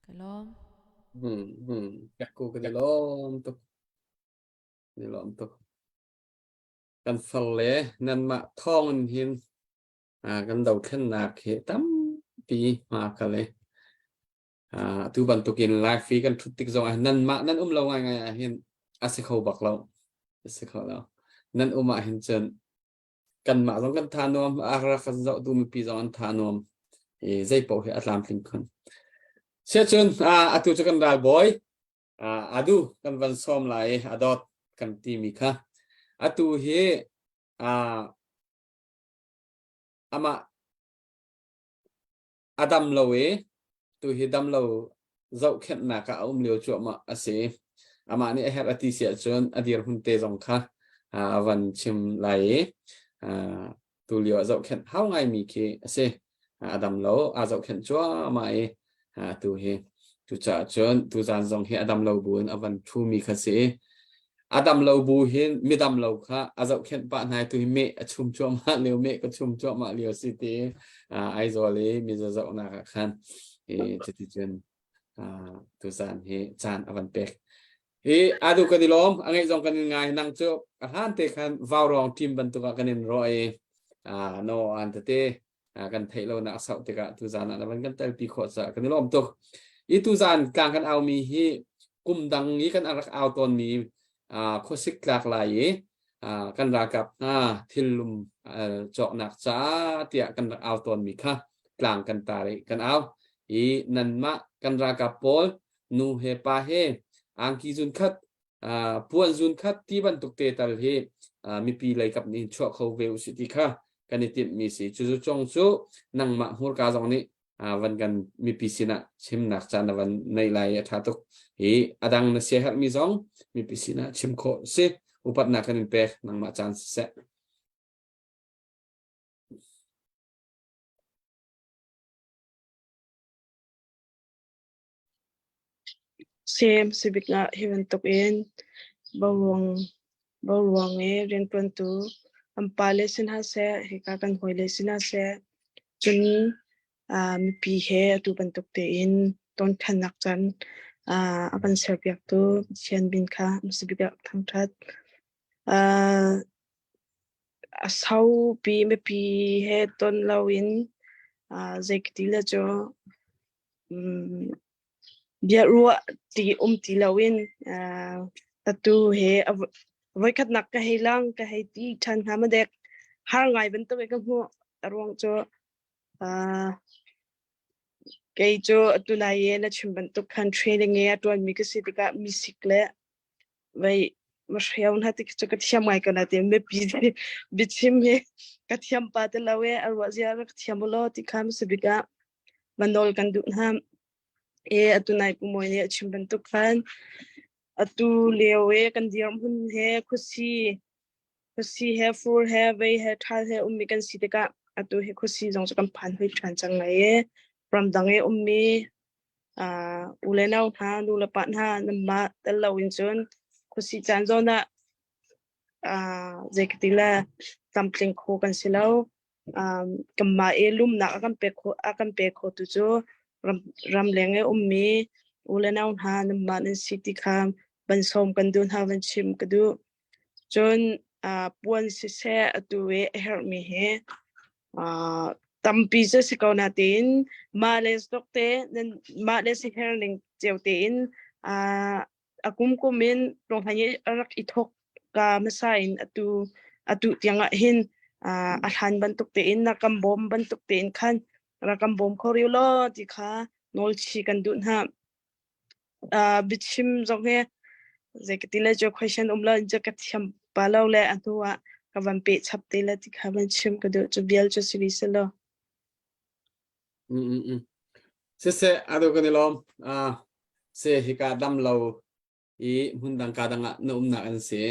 Ka lawm. Ku kan i lawm tuk. Kan i lawm tuk. Kan far le nanmah thawng in hin kan dothlennak hi tampi hma kal i atu bantukin live i kan ṭhut tik zong ah nanmah nan um lo ngaingai ah hin a si kho bak lo. A si kho lo. Nan um ah hin cun kanmah zong kan tha nuam, a rak kan zohtu mipi zong an tha nuam. I zei paoh hi a tlamtling khun. Siahcun atu cu kan ralbawi adu kan van sawm lai i a dawt kan timi kha atu hi amah a dam lo i tu hi dam lo zohkhenhnak ah a um lio cuahmah a si. Amah nih a herh a ti si ahcun a dirhmun te zong kha a van chim lai i tu lio ah zohkhenh hau ngaimi khi a si. A dam lo, aa zohkhenh cuahmah i tu hi cucaah cun tuzaan zong hi a dam lo buin a van ṭhumi kha si i a dam lo bu hin midam lo kha a zohkhenh pah hna i tu hi meh a chum cuahmah lio meh ka chum cuahmah lio si ti Aizawl i mizaw zohnak ah khan i cuticun tuzaan hi caan a van pek. Hi adu kan i lawm a ngeih zong kan in ngai nang cu a hlan te khan vaurawng team bantuk ah kan in ruah i no an tete kan theih lo nak sauh tikah tuzaan ah na van kan telpi khawh caah kan i lawm tuk. I tuzaan tlang kan au mi hi kum dang i kan rak au tawn mi khuasik tlak lai i kan ralkap hna thillum cawknak ca tiah kan rak au tawn mi kha tlang kan tar i kan au i nanmah kan ralkap pawl nu he pa he angki zun khat puan zun khat ti bantuk te tal hi mipi lei kap nih chuah kho ve usih ti kha kan i timhmi si. Cucu cong cu nangmah hmurka zong nih van kan mipi sinah chimnak caan na van nei lai a ṭha tuk. Hi adang na siaherhmi zong mipi sinah chim khawh si. Upatnak kan in pek nangmah caan siseh. Sem sibik ah hi bantuk in boruang boruang i rianṭuantu an pale sin hna seh, hika kan hawile sin hna seh, cun mipi he atu bantuk tein tonṭhannak caan a kan serpiaktu Pathian min kha sibik ah thangṭhat. A saupi mipi he ton loin zei ka ti le cu Biaruah ti um ti loin atu he voikhatnak ka hei lang ka hei ti ṭhan hnga maw dek. Har ngai bantuk in ka hmuh. A ruang cu kei cu atu nai i na chim bantuk khan training i a ṭuanmi ka si tikah mi sik le vei ma hreu hna ti cu ka thiam ngai ko na ti mipi biachim hi ka thiam pa te lo e a ruah zia ka thiam lo ti kha si bik ah va nawl kan duh hna e atu nai pu moi nih a chim bantuk khan atu lio e kan dirhmun he khuasi khuasi he fur he vei he ṭhal he ummi kan si tikah. Atu hi khuasi zong cu kan phan hoi ṭhan cang lai i ramdang i ummi uh, u le nau hna, nu le pa hna nanmah tel loin cun khuasi caan zawn ah uh, zei ka ti le tlamtling kho kan si lo. Um, kanmah i lumnak a kan pek kho a kan pe kho tu cu ram ramleng i ummi u le nau hna nanmah nan si ti kha van sawm kan duh hna van chim ka duh. Cun uh, puan siseh atu i a herhmi hi uh, tampi cu si ko natein mah le stock te nan mah le si her ning cio tein uh, a kum kum in tlawngthai i a rak i thok ka hmasa in atu atu tiang ah hin uh, a hlan bantuk tein na kan bawm bantuk tein khan rak kan bawm kho riu law ti kha nawl chi kan duh hna. Uh, biachim zong hi zei ka ti le cu question um lo in cu ka thiam pa lo le a hnu ah ka van peh chap te le ti kha van chim ka duh cu bial cu si si lo. Mm mm mm. Siseh adu kan i lawm. Ah se hika dam lo i hmundang ka dang ah na umnak an si.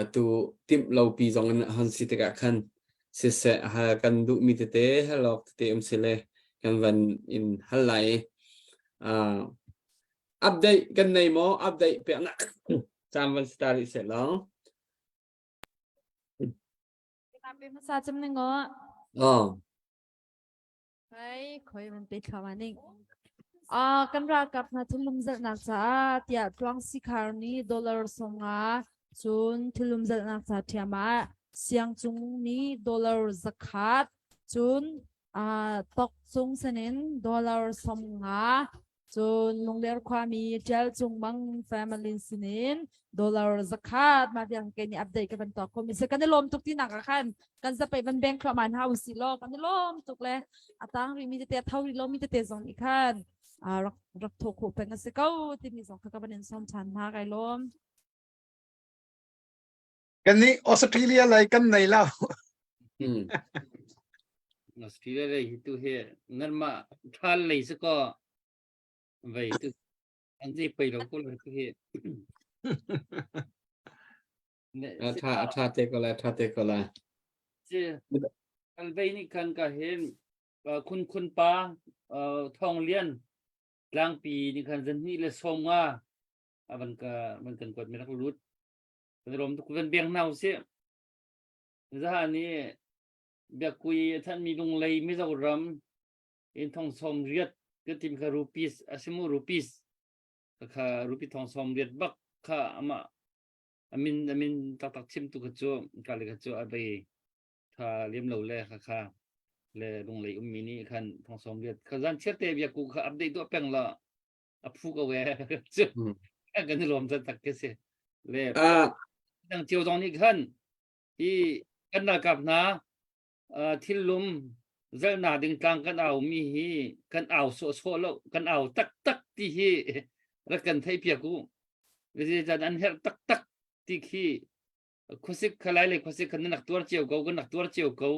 Atu timh lo pi zong in hon si tikah khan siseh hal kan duh mi tete halok tete um si le kan van in hal lai. Ah update kan nei maw? Update peknak caan van si ta rih seh law. Pe hmasa cem ning aw. Oh. Hai, khoi man pe thlawa ning. Ah, kan ralkap hna thilum zalhnak caah tiah tluang sikhar nih dollar songa cun thilum zalhnak ca ṭhiam ah siang cung nih dollar zakhat cun ah tok cung sanin dollar somnga Cun Lungler khuami Ṭial Cung Mang family sinin dollar zakhat ma tiang ke nih update ka van tuah khomi si kan i lawm tuk tinak ah khan kan zapei van beng thluahmah hna usih law kan i lawm tuk le a tang rih mi tete a tho rih lo mi tete zong nih khan rak rak thawh khawh peng a si ko timi zong kha ka van in sawm ṭhan hna kai lawm. Kan nih Australia lei kan nei lo. Australia lei hi tu hi nanmah ṭhal lei si kaw vei tu an zei pei lo ko lo tu hi. A tha a tha te ko lai tha te ko lai. Si alvei nih khan ka hin khun khun pa thong lian tlangpi nih khan zan hnih le som nga a van ka van kan kuat mi rak lut kan rom tuk van beng hna usih zaha nih biakui a thanmi lunglei Mizoram in thong som riat ka tim kha rupees asimu rupees kha rupee thong som riat bak kha ama amin amin taktak chim tu kha cu ka le kha cu a bei tha liam lo le kha kha le lunglei ummi nih khan thong som riat kha zan chiar te biaku kha update tuah peng la a phu ko e cu kan i lawm tak ke si le dang cio zong nih khan hi kan ralkap hna thil lum zalna ding tlang kan au mi hi kan au sawh sawh lo kan au tak tak ti hi rak kan thei piak u zeicahtiah an herh tak tak ti khi khuasik khalai le khuasik khan nan rak tuar cio ko kan rak tuar cio ko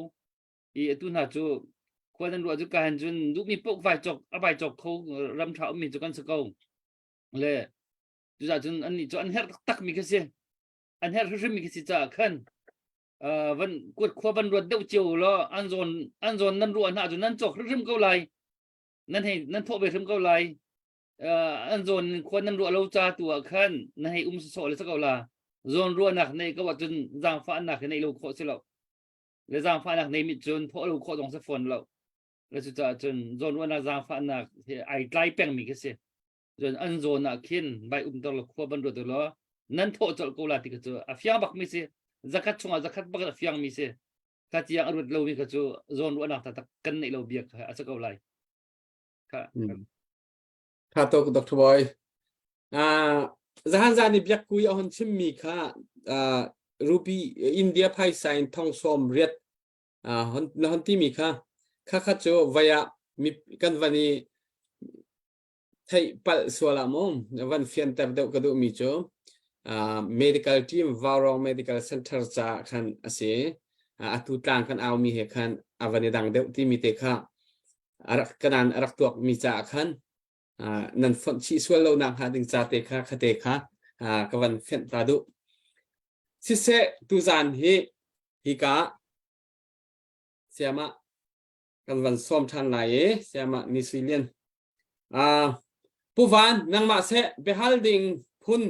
i atu hna cu khua nan ruah cu ka han cun duhmi paoh vai cawk a vai cawk kho ram ṭha ummi cu kan si ko le cucaah cun annih cu an herh taktak mi khi si an herh hrimhrim mi khi si caah khan van kuat khua van ruat deuh cio law an zawn an zawn nan ruah hna cu nan cawk hrimhrim ko lai nan hei nan thawh ve hrim ko lai an zawn khua nan ruah lo ca tu ah khan na hei um sawsawh le si ko la zawn ruahnak nei ko ahcun zaangfahnak hi neih lo khawh si lo le zaangfahnak nei mit cun thawh lo khawh zong si fawn lo le cucaah cun zawnruahnak zaangfahnak hi ai tlai pengmi khi si cun an zawn ah khin vai umter lo khua ban ruat law nan thawh colh ko la ti kha cu a fiang bak mi si zakhat chungah zakhat bak a fiang mi si kha tiang a ruat lo mi kha cu zawn ruahnak taktak kan neih lo bia kha a si ko lai kha Tha tuk Dr. Boy. Uh, zahan zan i biak kui a hon chimmi kha uh, rupee India phaisa in thong sawm riat uh, hon na hon timi kha kha kha cu vaya mi kan van i theih palh sual ah mu van fianter deuh ka duh mi cu uh, medical team Vaurong Medical Center ca khan a si uh, atu tlang kan au mi he khan a van i dang deuh timi te kha arak kanan arak tuak mi ca khan nan fonh chih sual lo nak hnga ding ca te kha khate kha ka van fenh ta duh siseh tuzan hi hika Sayamah kan van sawm ṭhan lai i Sayamah Ni Sui Lian. Uh, Pu Van, nangmah seh biahal ding phun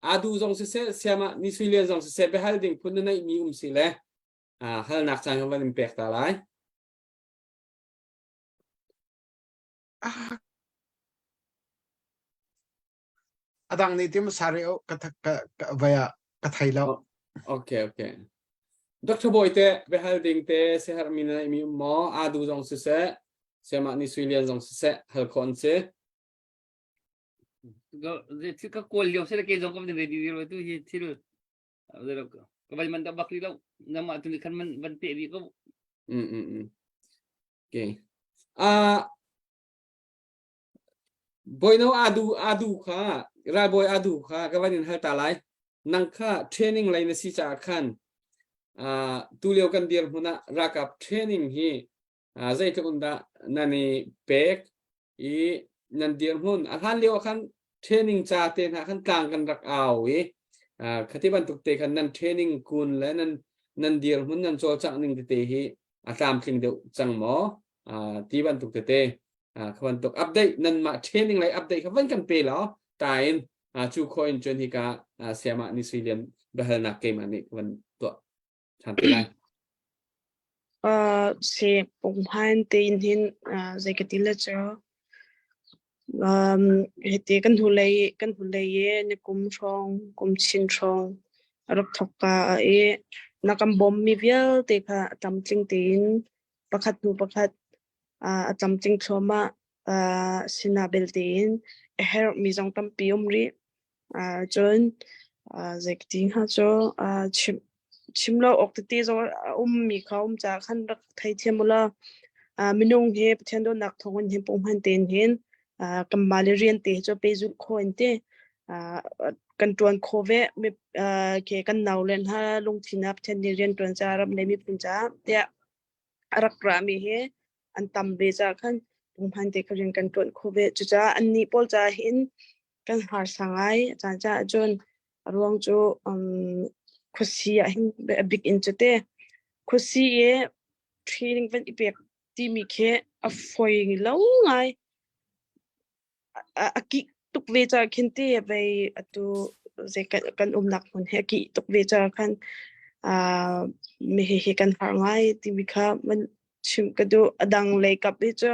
adu zong siseh Sayamah Ni Sui Lian zong siseh biahal ding phun na neihmi um si le uh, halnak caan kan van in pek ta lai. Ah. Adang nih tim sari o ka ka ka vaya ka thei lo. Okay, okay. Dr. Boy te behal ding te sehar mi na mi mo adu zong si se sema ni sui lian zong si se hal khon si. Thil ka kawl lio se ke zong ka van ready ro tu hi thil ka van man da bak li lo nama tu ni khan man van pe bi ko. Mm mm mm. Okay. Ah Bawino adu adu kha ralbawi adu kha ka van in hal ta lai. Nang kha training lei na si caah khan uh, tulio kan dirhmun ah ralkap training hi uh, zeitluk in dah nan i pek i nan dirhmun a hlan lio ah khan training ca te hna khan tlang kan rak au i uh, khati bantuk te khan nan training kun le nan nan dirhmun nan cawlcangh ning tete hi a tlamtling deuh cang maw uh, ti bantuk tete kha bantuk update nan mah training lei update kha van kan pe law ta in cu kho in cun hika siamah ni sui lian biahalnak keimah nih van tuah than te lai. Uh, si punghan tein hin uh, zei ka ti le cu um, hiti kan hnulei kan hnulei i ni kum hrawng kum chin hrawng a rak thok ka i na kan bawm mi vialte kha a tlamtling tein pakhat hnu pakhat a tlamtling thluahmah. Sinah belte in a herhmi zong tampi um rih. Cun zeiti hnga cu chim chim lo awk tete zong a ummi kha um caah khan rak theithiam u law minung hi Pathian dawtnak thawngin hin punghman tein hin kanmah le rian te hi cu pehzulh khawh in ti kan ṭuan khawh ve. Ke kan nau le hna lungthin ah Pathian nih rian ṭuan caah ram le miphun caah tiah a rak rami hi an tam ve caah khan punghman te kha rian kan ṭuan kho ve. Cucaah annih pawl caah hin kan harsa ngai. A caan caah cun a ruang cu um, khuasi ah hin a bik in cu te khuasi i training van i pek timi khi a foi lo ngai. A kik tuk ve caah khin ti vei atu zei kan umnak hmun hi a kih tuk ve caah khan uh, mi hihi kan har ngai timi kha man chim ka duh. A dang lei kap hi cu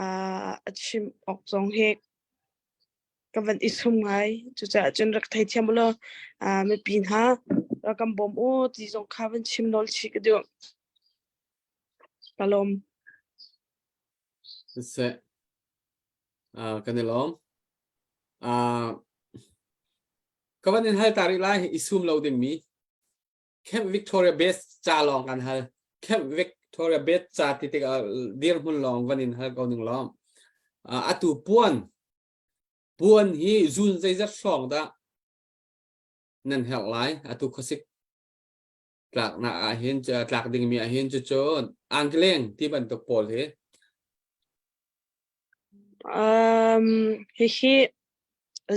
uh, a chim awk zong hi ka van i sum ngai. Cucaah cun rak theithiam u law uh, mipi hna rak kan bawm u ti zong kha van chim nawl chih ka duh. Ka lawm. Siseh, kan i lawm. Ka van in hal ta rih lai i sum lo dingmi Camp Victoria Base ca lawng kan hal. Camp Victoria Base ca ti tikah dirhmun lawng van in hal ko ning lawm. Atu puan puan hi zun zeizat hrawng dah nan herh lai atu khuasik tlaknak ah hin tlak dingmi ah hin cucun angkleng ti bantuk pawl hi Um, hihi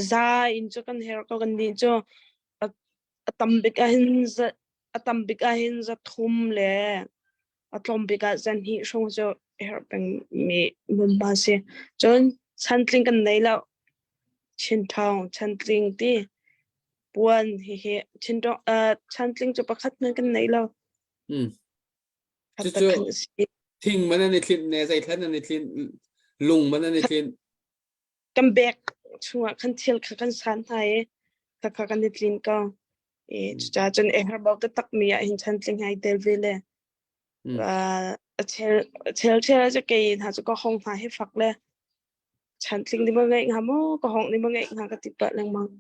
za in cu kan her ko kan nih cu a, a tam bik ah hin za a tam bik ah hin za thum le a tlawm bik ah zan hnih hrawng cu her peng mi hmunhma si. Cun chantling kan nei lo. Chin thawng chantling ti puan hihi chin uh, chantling cu pakhat hmanh kan nei lo. Mm. Cucu thing man an i thlinh ne zeithlan an i thlinh lung man an i thlinh kan bek chungah khan thil kha kan san hna i kha kha kan i tlin ko i cucaah cun e herbau taktak mi ah hin chantling hai tel ve le a chel chel chel cu kei hna cu ka hong hna hi fak le chantling ni ma ngeih hnga maw ka hong ni ma ngeih hnga ka ti pah lengmang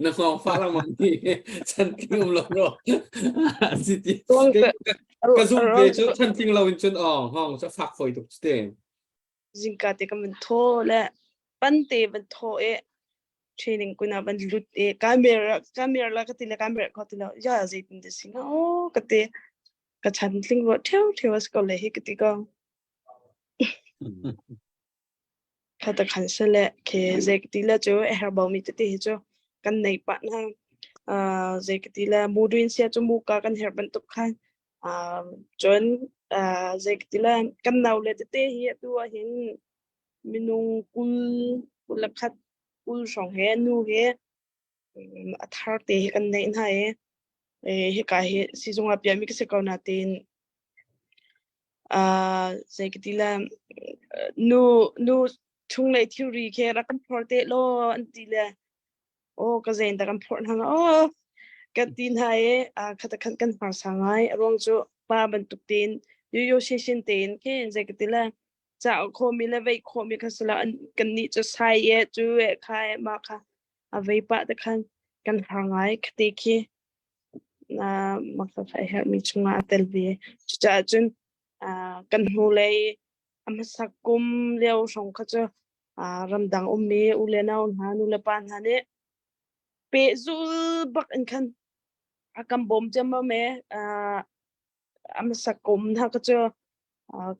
na hngawng fah lengmang ni chantling um lo ro si ti ka zum ve cu chantling lo in cun aw hngawng cu fak foi tuk te zingka te ka man tho le pan te van tho e training kuna van lut e camera camera la ka ti le camera ko ti lo ya zeitin te singa o ka te ka chantling ro theu theu as ko le hi ka ti ko Kha ta khan sele ke zei ka ti le cu a herh mi tete hi cu kan nei pah hna. Zei ka ti le muduin sia cu muka kan herh bantuk khan cun zei ka ti le kan nau le tete hi atu ah hin minung 20 21 20 hrawng he nu he a thar te hi kan neih hna i hika hi sizung ah piahmi ka si ko natein zei ka ti le nu nu chunglei thilri khi rak kan phor te law an ti le aw ka zein dah kan phorh hna hnga aw kan ti hna i khat khan kan harsa ngai a ruang cu pa bantuk tein yoyo shin tein khin zei ka ti le ca khawmi le vei khawmi kha sila kan nih cu sai e cu e kha e ma kha a vei pah te khan kan har ngai khate khi na maksa a herhmi chungah a tel ve cucaah cun kan hnulei a hmasak kum lio hrawng kha cu ramdang ummi u le nau hna nu le pa hna nih pehzul bak in khan a kan bawm ciammam e a hmasak kum hna kha cu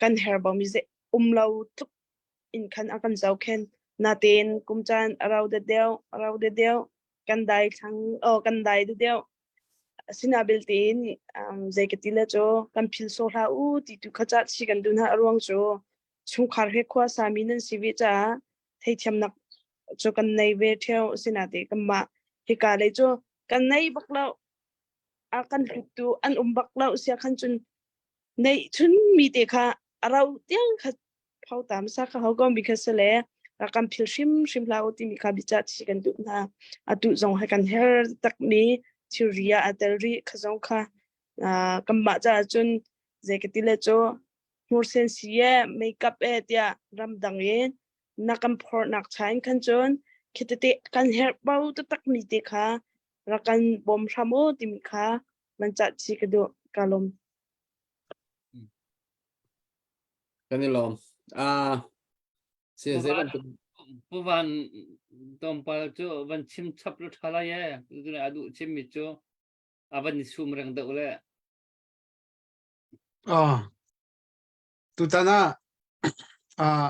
kan herh bami um lo tluk in khan a kan zohkhenh. Natein kum caan a rau deuh a rau deuh kan dai thlang oh kan dai deuh. Asinain tein zei ka ti le cu kan phil sawh hlah u ti tu kha cah chi kan duh hna a ruang cu chungkhar he khua sami nan si ve caah theithiamnak cu kan nei ve ṭheo. Asinain kanmah hika lei cu kan nei bak lo. A kan hluttu an um bak lo sia khan cun neih chun mi te kha a ro tiang kha phau ta hmasa kha ho ko mi kha si le rak kan phil hrimhrim hlah u timi kha biacah chi kan duh hna. Atu zong he kan her takmi thilri ah a tel rih kha zong kha kanmah caah cun zei ka ti le cu hmursen si e makeup e tiah ramdang in na kan phornak cha in khan cun khi tete kan herh bo taktak mi te kha rak kan bawm hram u timi kha man cah chi ka duh ka lawm. Kan i lawm. Ah, si zei bantuk Pu Van tlawmpal cu van chim chap lu ṭha lai e. Tuni a duh chimmi cu a van i sum reng deuh le. Ah, tutan ah ah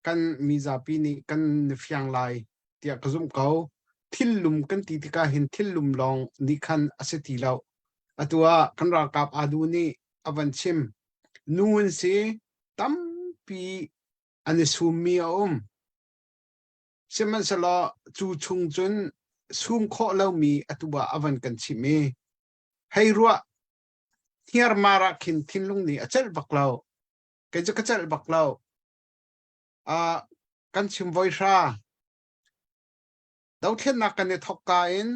kan mizapi nih kan fiang lai tiah ka zumh ko. Thillum kan ti tikah hin thillum lawng nih khan a si ti lo. Atu ah kan ralkap adu nih a van chim. Nu an si, tampi an i summi a um. Sihmanhsehlaw cu chung cun sum khawh lomi atu ah a van kan chimh i hei ruah hniarmar ah khin thinlung nih a celh bak lo. Kei cu ka celh bak lo. Uh, kan chim voi hra. Dothlennak kan i thok ka in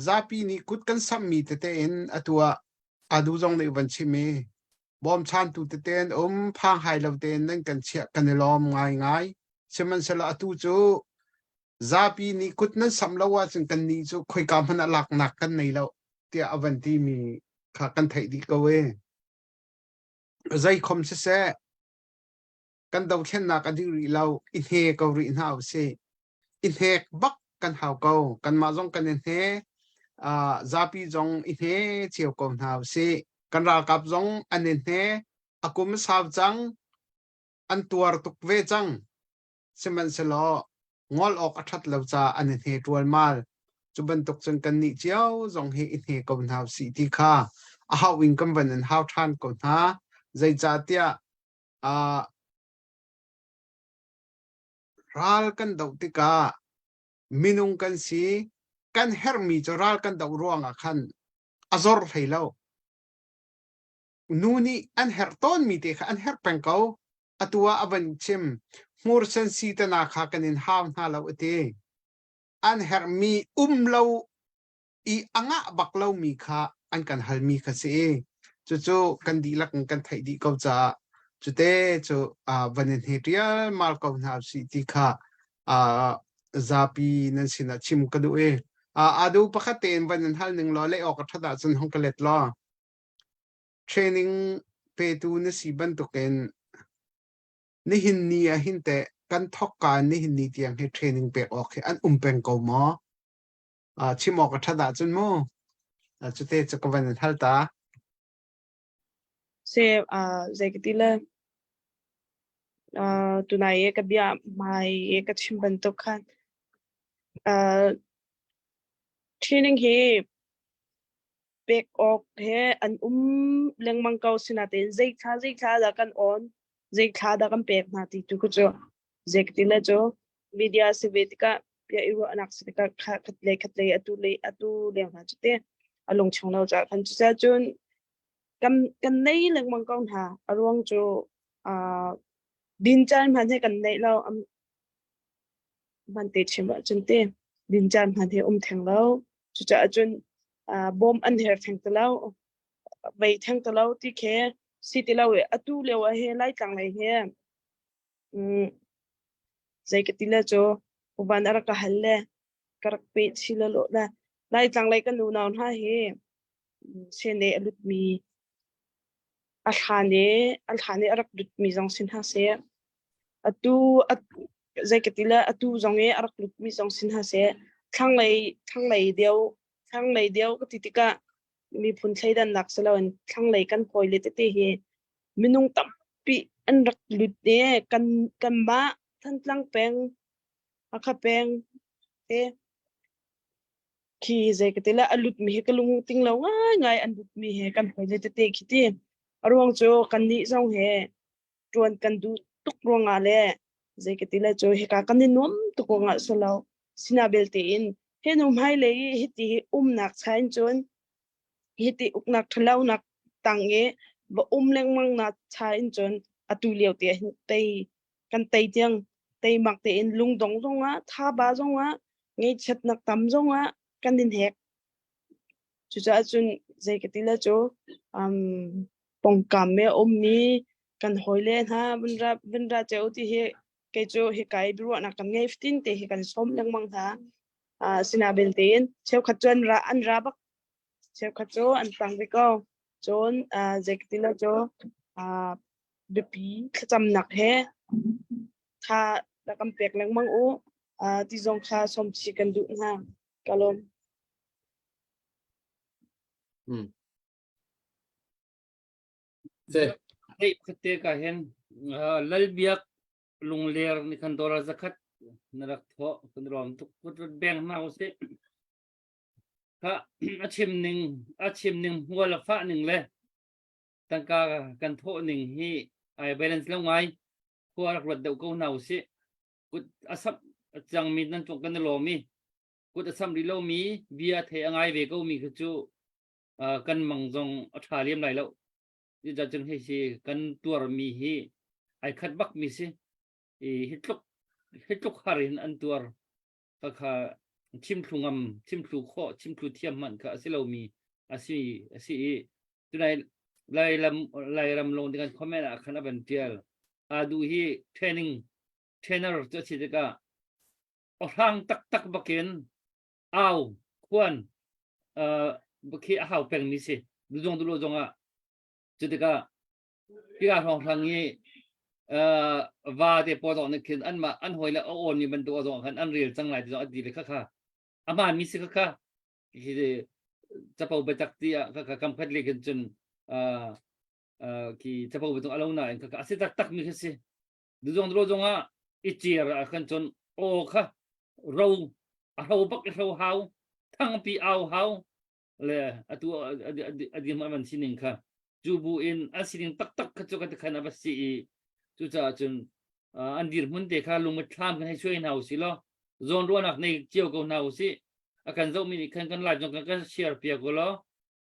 zapi nih kut kan samhmi tete in atu ah adu zong nih van chim i bawmchantu tete an um phang hai lo tein nan kan chiah kan i lawm ngaingai. Sihmanhsehlaw atu cu zapi nih kut nan samh lo ahcun kannih cu khoika hmanh ah laknak kan nei lo tiah a van timi kha kan theih dih ko e. Zeikhom siseh kan dothlennak a dih rih lo i hne ko rih hna usih. I hnek bak kan hau ko. Kanmah zong kan i hne. Uh, zapi zong i hne cio ko hna usih. Kan ralkap zong an i hne. A kum sau cang. An tuar tuk ve cang. Sihmanhsehlaw ngol awk a ṭhat lo caah an i hne ṭualmal. Cu bantuk cun kannih cio zong hi i hne ko hna usih ti kha a hauh in kan van in hau ṭhan ko hna. Zeicahtiah uh, ral kan doh tikah minung kan si, kan herhmi cu ral kan doh ruangah khan a zor hlei lo. Nu nih an herh tawnmi te kha an herh peng ko. Atu ah a van chim. Hmursen si tana kha kan in hau hna lo a ti. An herhmi um lo i a ngah bak lomi kha an kan halmi kha si i cucu kan dihlak in kan theih dih ko caah cute cu van in he ṭialmal ko hna usih ti kha zapi nan sinah chim ka duh i adu pakhat tein van in hal ning law leh awk a ṭhat ahcun hong ka let law. Training petu na si bantukin nihin ni ah hin teh kan thawkka in nihin ni tiang hi training pek awk hi an um peng ko maw? Chim awk a ṭhat ahcun mu. Cute cu ka van in hal ta. Se zei ka ti le tunai i ka bia hmai i ka chim bantuk khan. Training hi pek awk he an um lengmang ko sinain zei thla zei thla dah kan on zei thla dah kan pek hna ti tu cu zei ti le cu media si ve tikah bia i ruahnak si tikah khat le khat le atu le atu leng hna cu te a lung chung lo caah khan cucun kan kan nei lengmang ko hna a ruang cu uh, din caan hman he kan neih lo hman te chim ahcun te din caan hman he um theng lo cucaah cun uh, bawm an her theng ti lo vei theng ti lo ti khe si ti lo i atu lio ah he laitlang lei he um, zei ka ti le cu uban a rak ka hal le ka rak pe chi le lo le laitlang lei kan unau hna hi sene a lutmi a hlan i a hlan i a rak lutmi zong si hna seh atu zei ka ti le atu zong i a rak lutmi zong si hna seh thlanglei thlanglei deuh thlanglei deuh ka ti tikah miphun thleidannak si loin thlanglei kan hawile tete hi minung tampi an rak lut i kan kanmah Thantlang peng Hakha peng te Khi zei ka ti le a lutmi hi ka lung ting lo ngaingai an lutmi he kan hawile tete khi ti. A ruang cu kannih zong he ṭuan kan duh tuk ruangah le zei ka ti le cu hika kan i nuam tuk ruangah si lo. Sina belte in he nu hmailei i hiti hi umnak cha in cun hiti uknak ṭhalonak tang i va um lengmang nak cha in cun atu lio te ah hin tei kan tei tiang teimak tein lungdong zongah thaba zongah ngaihchiatnak tam zongah kan in hek. Cucaah cun zei ka ti le cu um, pongkam me ummi kan hawile hna vun ra vun ra ceu ti hi kei cu hika i biaruahnak kan ngei fatin te hi kan sawm lengmang hna. Uh, sina belte in cheukhat cu an ra an ra bak cheukhat cu an tang ve ko. Cun uh, zei ka ti le cu uh, biapi thlacamnak he tha rak kan pek lengmang u. Uh, ti zong kha sawmchi kan duh hna. Ka lawm. Hmm. Se. Hei khatte ka hen lalbiak lungler ni khan dollar zakhat na rak tho kan rom tuk kut beng na use kha a chim ning a chim ning hmual a fa ning le Tangka kan thawh ning hi ai balance lo ngai. Khua rak ruat deuh ko hna usih. Kut a samh a cangmi nan cung kan i lawm i kut a samh rih lomi bia thei a ngai ve ko mi kha cu uh, kan mang zong a ṭha liam lai lo. Cucaah cun hei si kan tuarmi hi ai khat bak mi si. I hi tluk hi tluk har in an tuar. Khakha chimthlu ngam, chimthlu khawh, chimthlu thiam hmanh kha a si lomi a si a si i tunai Lairam Lairam lawng ding an comment ah khan a van tial. Adu hi training trainer cu a si tikah awhrang taktak bakin au khuan uh, khi a hau pengmi si. Duzong dulo zongah cu tikah Hika hrawnghrang i uh, va te pawl zong nih khin anmah an hawi le a awn mi bantuk zong khan an rel cang lai ti zong a ti le khakha a hmaan mi si khakha hi capo biatak ti ah khakha kam khat le khin cun uh, uh, khi capo biatak a lo nain khakha a si taktak mi khi si duzong dro zong ah i cer ah khan cun aw kha ro a ro bak i ro hau thangpi au hau le atu a dirhmun an sining kha cu bu in an sining taktak kha cu kan khan a va si i cucaah cun an dirhmun te kha lungmithlam kan hei suai hna usih law zawn ruahnak nei cio ko hna usih a kan zohmi nih khan kan live zong kan kan share piak ko law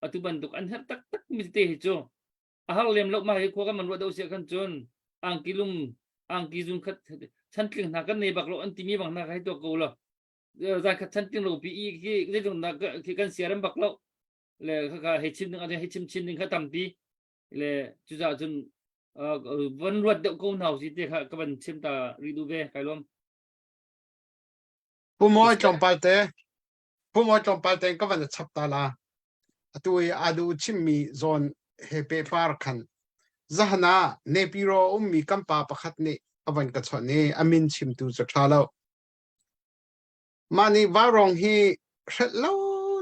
atu bantuk an herh taktak mi te hi cu a har lem lo ma hi khua kan man ruah do sia khan cun angki lum angki zun khat chantling hna kan nei bak lo an timi bang hna kha hei tuak ko law zan khat chan ting lo pi i khi zeitung na khi kan siarem bak lo le kha hei chim ding hei chim chin ding kha tampi le cucaah cun van ruat deuh ko hna si te kha ka van chim ta ri du ve kai lom Pu Mawi tlawmpal te Pu Mawi tlawmpal te ka van chap ta la atu i adu chimmi zawn he pe par khan zahana nepiro ummi kan pa pakhat nih avan ka chawnh i amin chimtu cu tha lo Mah nih vaurawng hi hrelh lo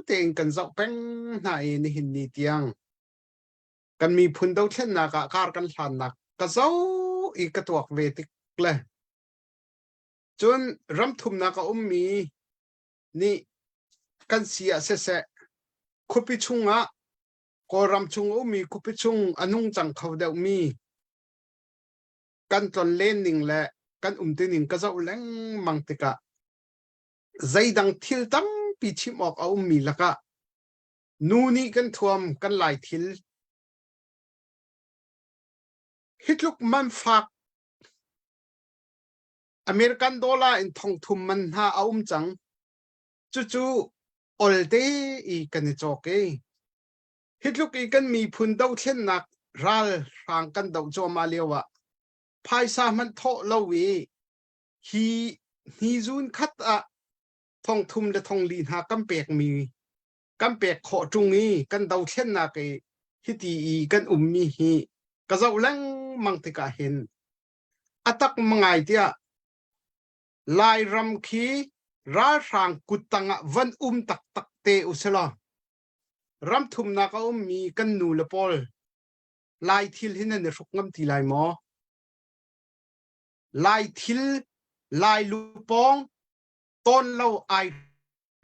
tein kan zoh peng hna i nihin ni tiang kan miphun dothlennak ah kar kan hlannak ka zoh i ka tuak ve tik le cun ramthumnak a ummi nih. kan si ah siseh khuapi chungah Kawlram chung a ummi khuapi chung a nungcang kho deuhmi kan tlonlen ning le kan umtuning ka zoh lengmang tikah zeidang thil tampi chim awk a ummi lakah nu nih kan thuam kan lai thil hi tluk man fak American dollar in thongthum man hna a um cang. Cucu olte i kan i cawk i hi tluk i kan miphun dothlennak ral hrang kan doh cuahmah lio ah phaisa hmanh thawh lo i hi hni-zun khat ah thongthum le thongli hna kan pekmi kan pek khawh ṭung i kan dothlennak i hiti i kan ummi hi ka zoh lengmang tikah hin a tak ngai tiah Lairam khi ralhrang kuttang ah van um taktak te usilaw ram thumnak a ummi kan nu le pawl Lai thil hi nan i hruk ngam ti lai maw? Lai thil, Lai lupawng tawn lo ai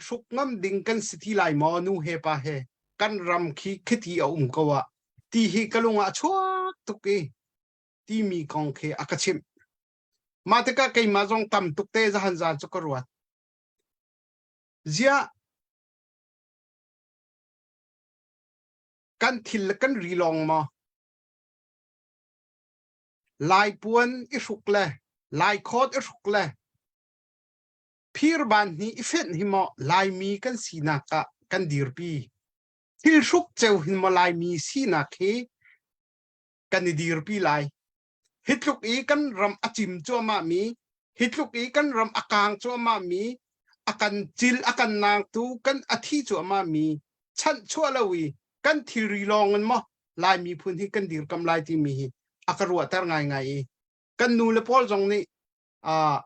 hruk ngam ding kan si ti lai maw nu he pa he kan ram khi khiti a um ko ah ti hi ka lung ah a chuak tuk i timi kong khi a ka chimh. Mah tikah keimah zong tam tuk te zahan zan cu ka ruat. Ziah kan thil le kan ri lawng maw? Lai puan i hruk le Lai khawt i hruk le phirban hi i fenh hi maw Laimi kan sinak ah kan dirpi. Thil hruk ceu hin maw Laimi sinak hi kan i dirpi lai. Hi tluk i kan ram a cim cuahmah mi, hi tluk i kan ram a kaang cuahmah mi, a kan cil a kan naangtu kan a thi cuahmah mi chanhchuah lo i kan thilri lawng in maw Lai miphun hi kan dirkam lai timi hi a ka ruahter ngaingai i kan nu le pawl zong nih uh,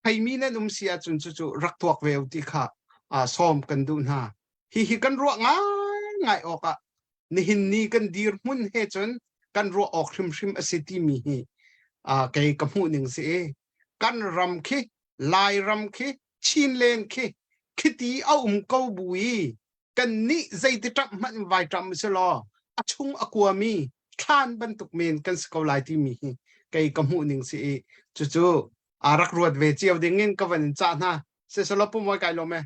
theimi nan um si ahcun cucu rak tuak ve u ti kha uh, sawm kan duh hna. Hihi kan ruah ngaingai awk ah nihin ni kan dirhmun he cun kan ruah awk hrimhrim a si timi hi uh, kei ka hmuh ning si i kan ram khi Lairam khi Chinland khi khiti a um ko bu i kan nih zeiti ṭamh hmanh vai ṭamh si law a chung a kuami thlan bantuk men kan si ko lai timi hi kei ka hmuh ning si i cucu a rak ruat ve cio ding in ka van in cah hna sisalaw pumoi kai lawm e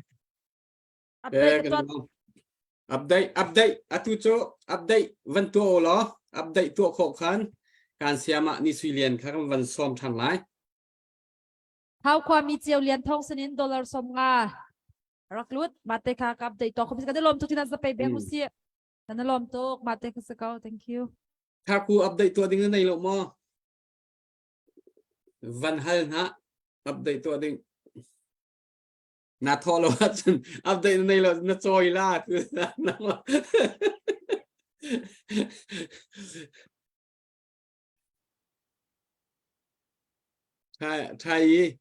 Update update atu cu update van tuah u law update tuah khawh khan kan siamah ni sui lian kha kan van sawm ṭhan lai. Thau khuami Ceu Lian Thawng sinin dollar 50 rak lut mate kha ka update to khom kan lom tuk tin za pe bek usi kan lom tuk mate kha sa ko thank you Thaku update tuah ding na nei lo maw van hal hna update tuah ding na thawh lo ahcun update na nei lo na cawi la Thai thai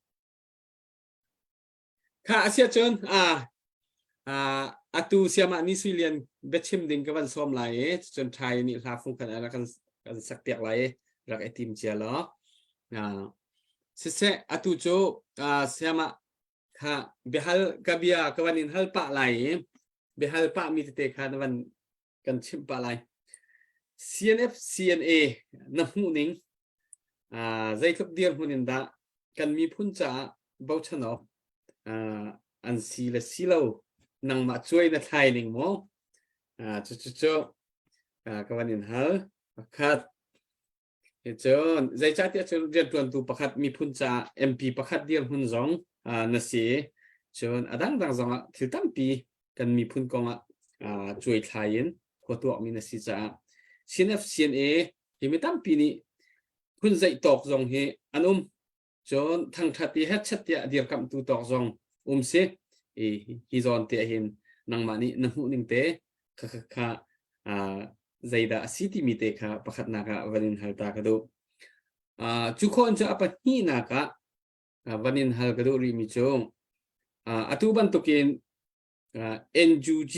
Kha a siah cun atu siamah ni sui lian biachim ding ka van sawm lai i cun ṭhai nih hla fung khan rak kan kan sak piak lai i rak i tim cia law. Siseh atu cu siamah kha biahal ka bia ka van in hal pah lai i biahal pah mi tete kha na van kan chimh pah lai. CNF CNA na hmuh ning zeitluk dirhmun in dah kan miphun caah bochan awk an si le si lo nangmah cuai na thlai ning maw cucu cu ka van in hal pakhat Cun zeicahtiah cun rianṭuantu pakhat miphun caah MP pakhat dirhmun zong na si. Cun a dangdang zongah thil tampi kan miphun kongah cuaithlai in khua tuakmi na si caah CNF CNA hi mi tampi nih phun zeih tawk zong hi an um. Cun thangṭhat i hetchet tiah dirkamhtu tawk zong um si. I hi zawn te ahhin nangmah nih na hmuh ning te kha kha kha zeidah a si timi te kha pakhatnak ah van in hal ta ka duh. Cu khawh in cu a pahnihnak ah van in hal ka duh rihmi cu atu bantukin NUG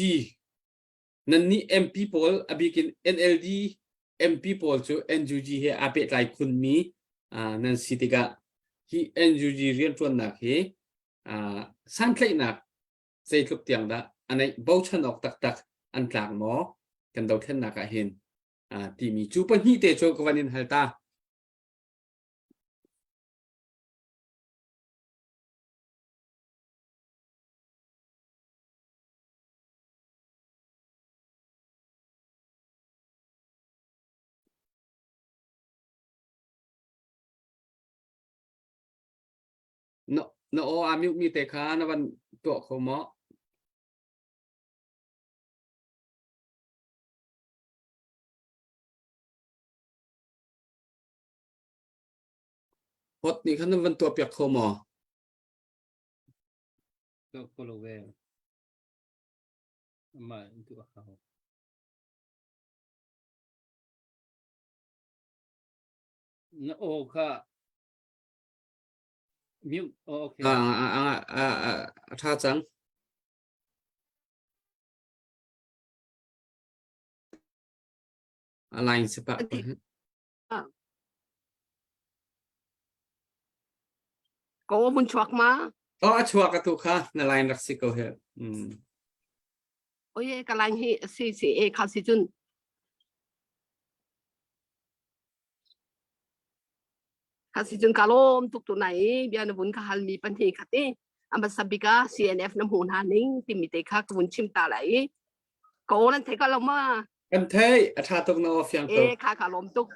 Nannih MP pawl a bik in NLD MP pawl cu NUG he aa pehtlai khunmi nan si tikah hi NUG rianṭuannak hi santlaihnak. Zeitluk tiang dah a neih bochan awk taktak an tlak maw kan dothlennak ah hin timi cu pahnih te cu ka van in hal ta. Na, na aw aa mute mi te kha na van tuah kho maw? Hot nih khan na van tuah piak kho maw? Tuah kho lo ve. Amah in tuah hau. Na aw kha mute. Oh, okay. Ah, ah, ah, ah, ah, a ṭha cang. A line si pah. Ko mun chuak ma? Oh, a chuak atu kha na line rak si ko he. Mm. Oye ka line hi si si e kha si cun. Kha si cun ka lawm tuk tu nai bia na vun ka hal mi pan hi khati. Ambasa bika CNF na hmu hna ning timi te kha ka vun chim ta lai. Ka aw nan thei ka lo ma? Kan thei a ṭha tuk na aw fiang tuk. E kha ka lawm tuk.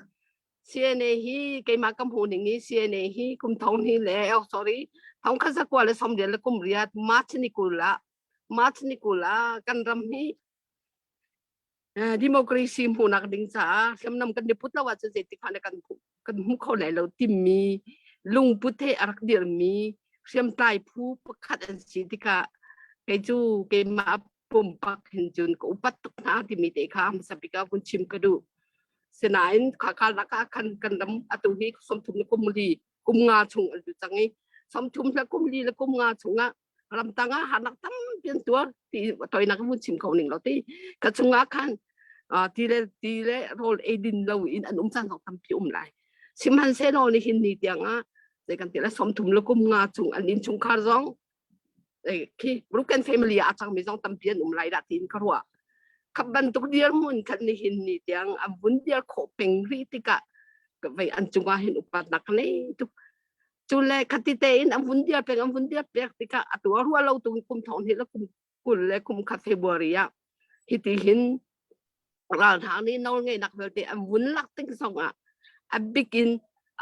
CNA hi keimah ka hmuh ning hi CNA hi kum thong hi le oh sorry thong khat zakua le sawmriat le kum riat March ni 20 ah March ni 20 ah kan ram hi democracy hmuhnak ding caah hriamnam kan i put lo ahcun zeitik hmanh kan kan hmu kho lai lo timi lungput he a rak dirmi hriamtlai phu pakhat an si tikah kei cu keimah pumpak hin cun ka upat tuk hna timi te kha hmasa bik ah vun chim ka duh. Sinain khakha lakah khan kan ram atu hi 30 le kum li kum nga chung an tu cang i 30 le kum li le kum nga chungah ramtang ah harnak tampi an tuar ti toinak vun chim ko ning lo ti ka chungah khan ti le ti le rawl ei din lo in an um caan zong tampi um lai sihmanhsehlaw nihin ni tiang ah zei kan ti le 30 le kum nga chung an inn chungkhar zong khi broken family ah a cangmi zong tampi an um lai dah tiin ka ruah khap bantuk dirhmun khan nihin ni tiang an vun dir khawh peng rih tikah vei an cungah hin upatnak nei tuk cu le khati tein an vun dir peng an vun dir pek tikah atu a ruah lo tung kum thong hi le kum 20 le kum khat February ah hiti hin ralhrang nih nawl ngeihnak vialte an vun lak tik zong ah a bik in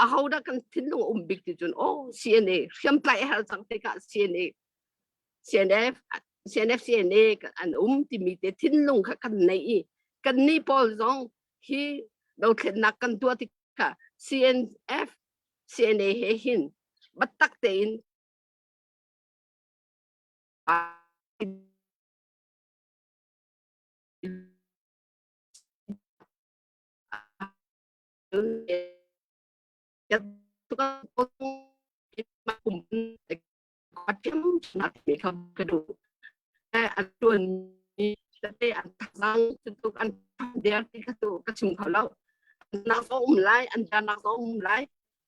ahodah kan thinlung um bik ti cun oh CNA hriamtlai a herh cang tikah CNA CNF CNF CNA an um timi te thinlung kha kan nei i kan nih pawl zong hi dothlennak kan tuah tikah CNF CNA he hin biatak tein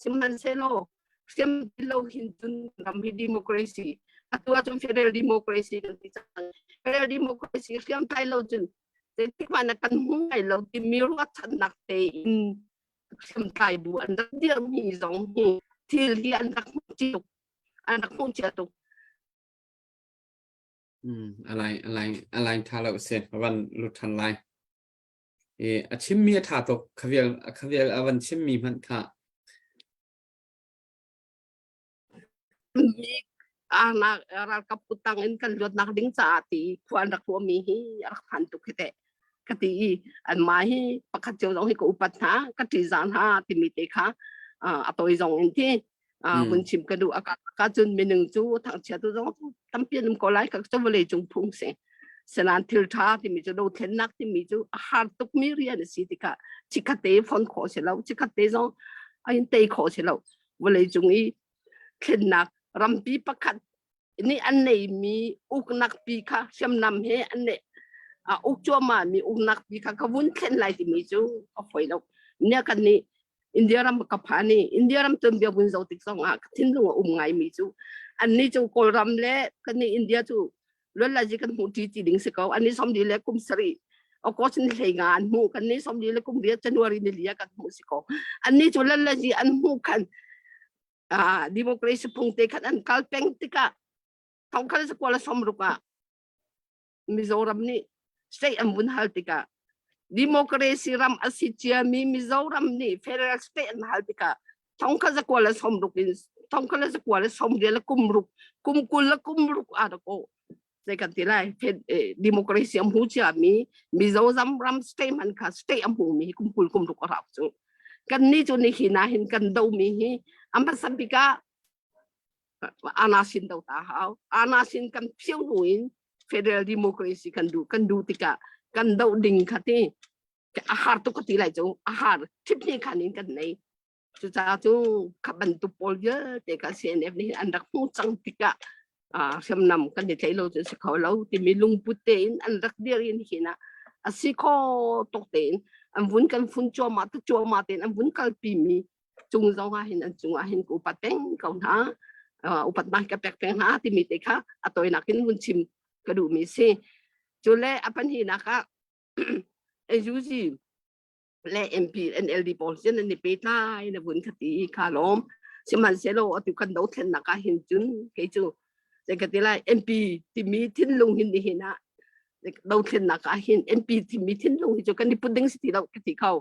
Sihmanhsehlaw hriamlo hin cun ram hi democracy atu ahcun federal democracy kan ti cang. Federal democracy hriamtlai lo cun zeitik hmanh ah kan hmu ngai lo timi ruahchannak tein hriamtlai bu an rak dirhmi zong hi thil hi an rak hmuh tuk an rak hmuh cia tuk. Mm, alai alai alai tha lo se van lut than lai. I a chimmi a ṭha tuk. Khavial khavial a van chimmi hmanh kha. Mi arnak ralkap kuttang in kan luatnak ding caah ti khua an rak tuahmi hi a rak phan tuk hi teh. Ka ti i anmah hi pakhat cio zong hi ka upat hna, ka ṭihzah hna timi te kha a toi zong in ti vun chim ka duh. A ka cun minung cu thangchiat tu zong tampi an um ko lai ka cu vawlei cung phung si. Senan thil ṭha timi cu dothlennak timi cu a har tukmi rian a si tikah chikkhat te fon khawh si lo, chikkhat te zong a in tei khawh si lo. Vawlei cung i thlennak rampi pakhat nih an neimi uknak pi kha hriamnam he an ne a uk cuahmah mi uknak pi kha ka vun thlen lai timi cu a foi lo. Nia kan nih India ram ka phan i India ram tuanbia vun zoh tik zong ah ka thinlung a um ngaimi cu annih cu Kawlram le kan nih India cu. Luanlazi kan hmuh ṭi ti ding si ko. An ni 40 le kum sarih August ni hlei nga an hmuh kan ni 40 le kum riat January ni li ah kan hmuh si ko. An ni cu luanlazi an hmuh khan ah democracy phung te khan an kal peng tikah thongkhal sakuala somruk ah Mizoram nih state an vun hal tikah democracy ram a si ciami Mizoram nih federal state an hal tikah thongkhat zakua le sawmruk in thongkhat le zakua le sawmriat le kum ruk kum 20 le kum ruk a da ko zei kan ti lai democracy am hu ciami Mizoram ram state man kha state am hu mi kum 20 kum ruk a rau cu kan ni cu ni hi na hin kan do mi hi am pasambika ana sin do ta hau ana sin kan phiu hnu in federal democracy kan duh kan duh tikah kan doh ding kha ti a har tuk ka ti lai cu a har thip ni khan in kan nei cucaah cu kha bantuk pawl vialte kha CNF nih an rak hmuh cang tikah hriamnam kan i thlei lo cu si kho lo timi lungput tein an rak dir in hin ah a si kho tuk tein an vun kan fun cuahmah ta cuahmah tein an vun kalpi mi cung zong ah hin an cung ah hin ka upat peng ko hna upat nak ka pek peng hna timi te kha a tawinak in vun chim ka duhmi si cu le a pahnihnak ah NUG le MP NLD pawl sin an i pehtlai na vun khati kha lawm sihmanhsehlaw atu kan dothlennak ah hin cun kei cu zei ka ti lai MP timi thinlung hin nihin ah dothlennak ah hin MP timi thinlung hi cu kan i put ding si ti lo ka ti kho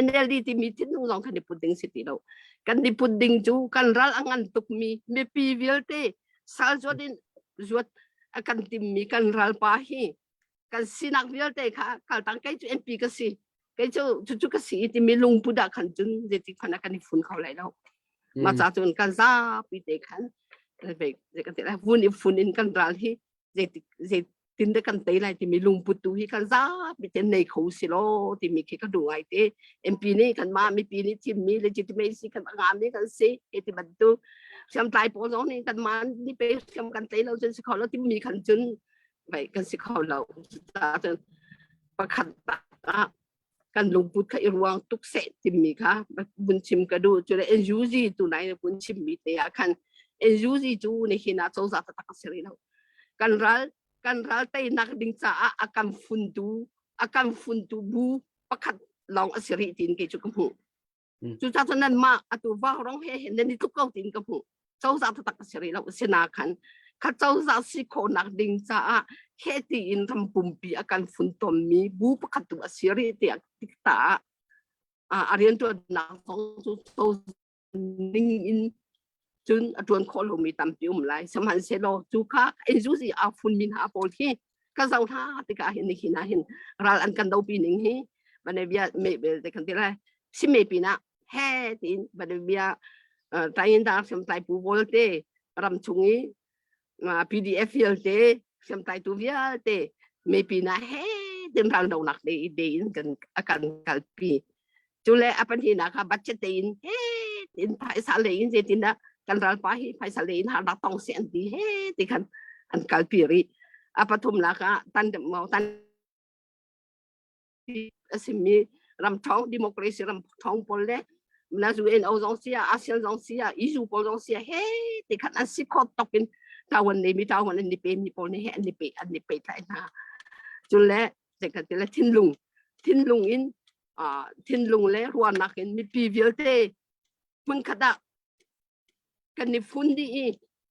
NLD timi thinlung zong kan i put ding si ti lo kan i put ding cu kan ral a ngan tukmi mipi vialte sal zuat in zuat a kan timmi kan ral pa hi kan sinak vialte kha kaltang kei cu MP ka si kei cu cucu ka si timi lungput ah khan cun zeitik hmanh ah kan i fun kho lai lo ma ca cun kan zapi te khan kan ti lai vun i fun in kan ral hi zeitik zeitin dah kan tei lai timi lungput tu hi kan zapi te nei kho si lo timi khi ka duh ngai te MP nih kan mah mipi nih thimmi legitimacy kan ngami kan si e ti bantuk hriamtlai pawl zong nih kan mah ni pe hriam kan tei lo cun si kho lo timi khan cun vai kan si kho lo cucaah cun pakhat ah kan lungput kha i ruang tuk seh timi kha vun chim ka duh cu le NUG tu nai vun chim mi te ah khan NUG cu nihin ah cozah taktak a si rih lo kan ral kan ral teinak ding caah a kan funtu a kan funtu bu pakhat lawng a si rih tiin kei cu ka hmuh Cucaah cun nanmah atu vaurawng he hin nan i tluk ko tiin ka hmuh. Cozah taktak a si rih lo sina khan kha cozah si khawhnak ding caah he tiin ram pumpi a kan funtommi bu pakhat tu a si rih tiah tikta ah a rianṭuannak zong cu cozah ning in cun a ṭuan khawh lomi tampi um lai. Sihmanhsehlaw cu kha NUG aa funmi hna pawl hi ka zoh hna tikah hin nihin ah hin ral an kan dopi ning hi banebia me belte kan ti lai sime pinah he tiin banebia tayin dar hriamtlai pu volte ram chung i PDF vialte hriamtlai tu vialte me pinah he tin ral donak de de in kan akan kalpi cule a pahnihnak kha budget tein he tin phaisa lei in zeitindah kan ralpa hi phaisa lei in harnak tong se an ti he ti khan an kalpi rih a pathumnak ah tan tan a simi ram ṭhawng democracy ram ṭhawng pawl le na UNO zong sia ASEAN zong sia EU pawl zong sia he ti khan an si khawt tok in tawan nei mi tawan an ni pe mi pawl nih he an ni pe an ni pe tlai hna cule zeikan ti le thinlung thinlung in thinlung le ruahnak in mipi vialte hmunkhat ah kan i fun dih i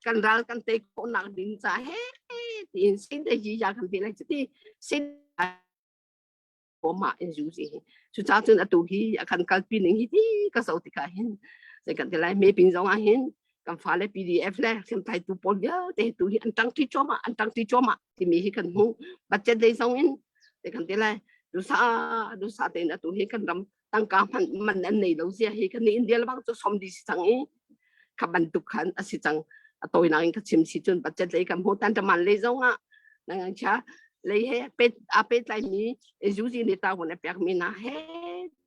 kan ral kan tei khawhnak ding ca he tiin sin te hi ya kan ti lai cuti sin ma in zu si cucaah cun atu hi a kan kalpi ning hi ti ka zo tikah hin zei kan ti lai me pin zong ah hin kan fale PDF le hriamtlai tu pawl vialte tu hi an ṭangṭi cuahmah an ṭangṭi cuahmah timi hi kan hmuh budget lei zong in te kan ti lai dusa dusa tein atu hi kan ram tangka hman man an nei lo zia hi kan ni India bang cu som di si cang i kha bantuk khan a si cang a tawinak in ka chim si cun budget lei kan hmu tan taman lei zong ah nang cha lei he pet a pet lai mi zuzi ni ta hun a pek mi na he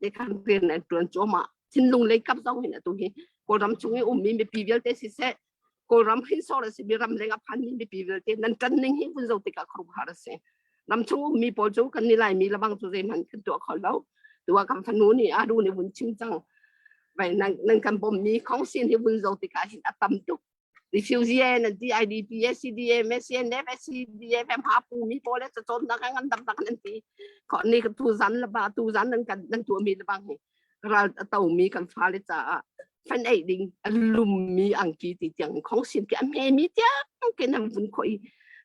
te khan rian an tuan cuahmah thinlung lei kap zong hin atu hi Kawlram chung i ummi mipi vialte siseh Kawlram hrinsor a simi ram leng a phanmi mipi vialte nan ṭan ning hi vun zo tikah khuaruahhar a si. Ram chung ummi pawl cu kan ni Laimi lebang cu zeihmanh kan tuah kho lo. Tuah kan fanu nih adu nih vun chim cang. Vai nan, nan kan bawmmi khongsin hi vun zo tikah hin a tam tuk. Refugee nan ti IDP CDA CNF CDF ha pu mi pawl le cacawnnak a ngan dam tak nan ti kho ni ka tu zan la ba tu zan nan kan nan tuah mi le bang hi ral a to mi kan fale caah fan ei ding a lum mi angki ti tiang khong sin ki a hme mi tiang ke nan vun khoi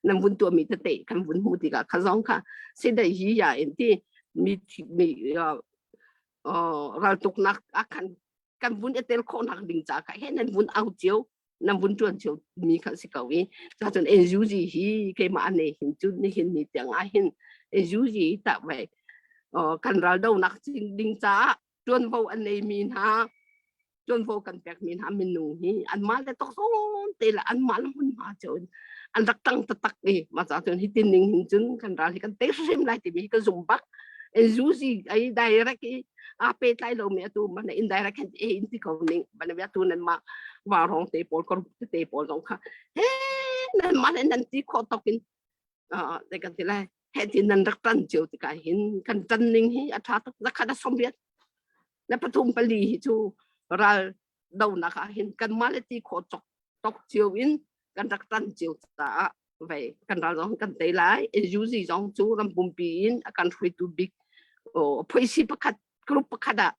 nan vun tuah mi tete kan vun hmu tikah kha zong kha se dai hi ya in ti mi mi raltuknak a khan kan vun i tel khawhnak ding ca kha he nan vun au cio nan vun ṭuan cio mi kha si ko i cun NUG hi keimah ne hin cun nihin ni tiang ah hin NUG ta ve kan ral donak ding caah ṭuanvo an nei mi hna ṭuanvo kan pek mi hna minung hi anmah le tawk te le anmah le hmunhma cio in an rak tang taktak i mah ca cun hi tin ning hin cun kan ral hi kan tei hrim lai timi hi ka zum bak NUG ai direct i a pehtlai lomi atu mana indirect hin e in ti ko ning mana bia tu nan ma wa rong te pawl kor te pawl zong kha he nan ma le nan ti kho tok in a kan ti lai he ti nan rak tan cio tikah hin kan tan ning hi a tha tuk zakhat a somriat le pathum pali hi chu ral donak ah hin kan ma le ti kho chok tok cio in kan rak tan cio caah vei kan ral zong kan tei lai NUG zong cu ram pumpi in a kan hruaitu bik phoisi pakhat group pakhat ah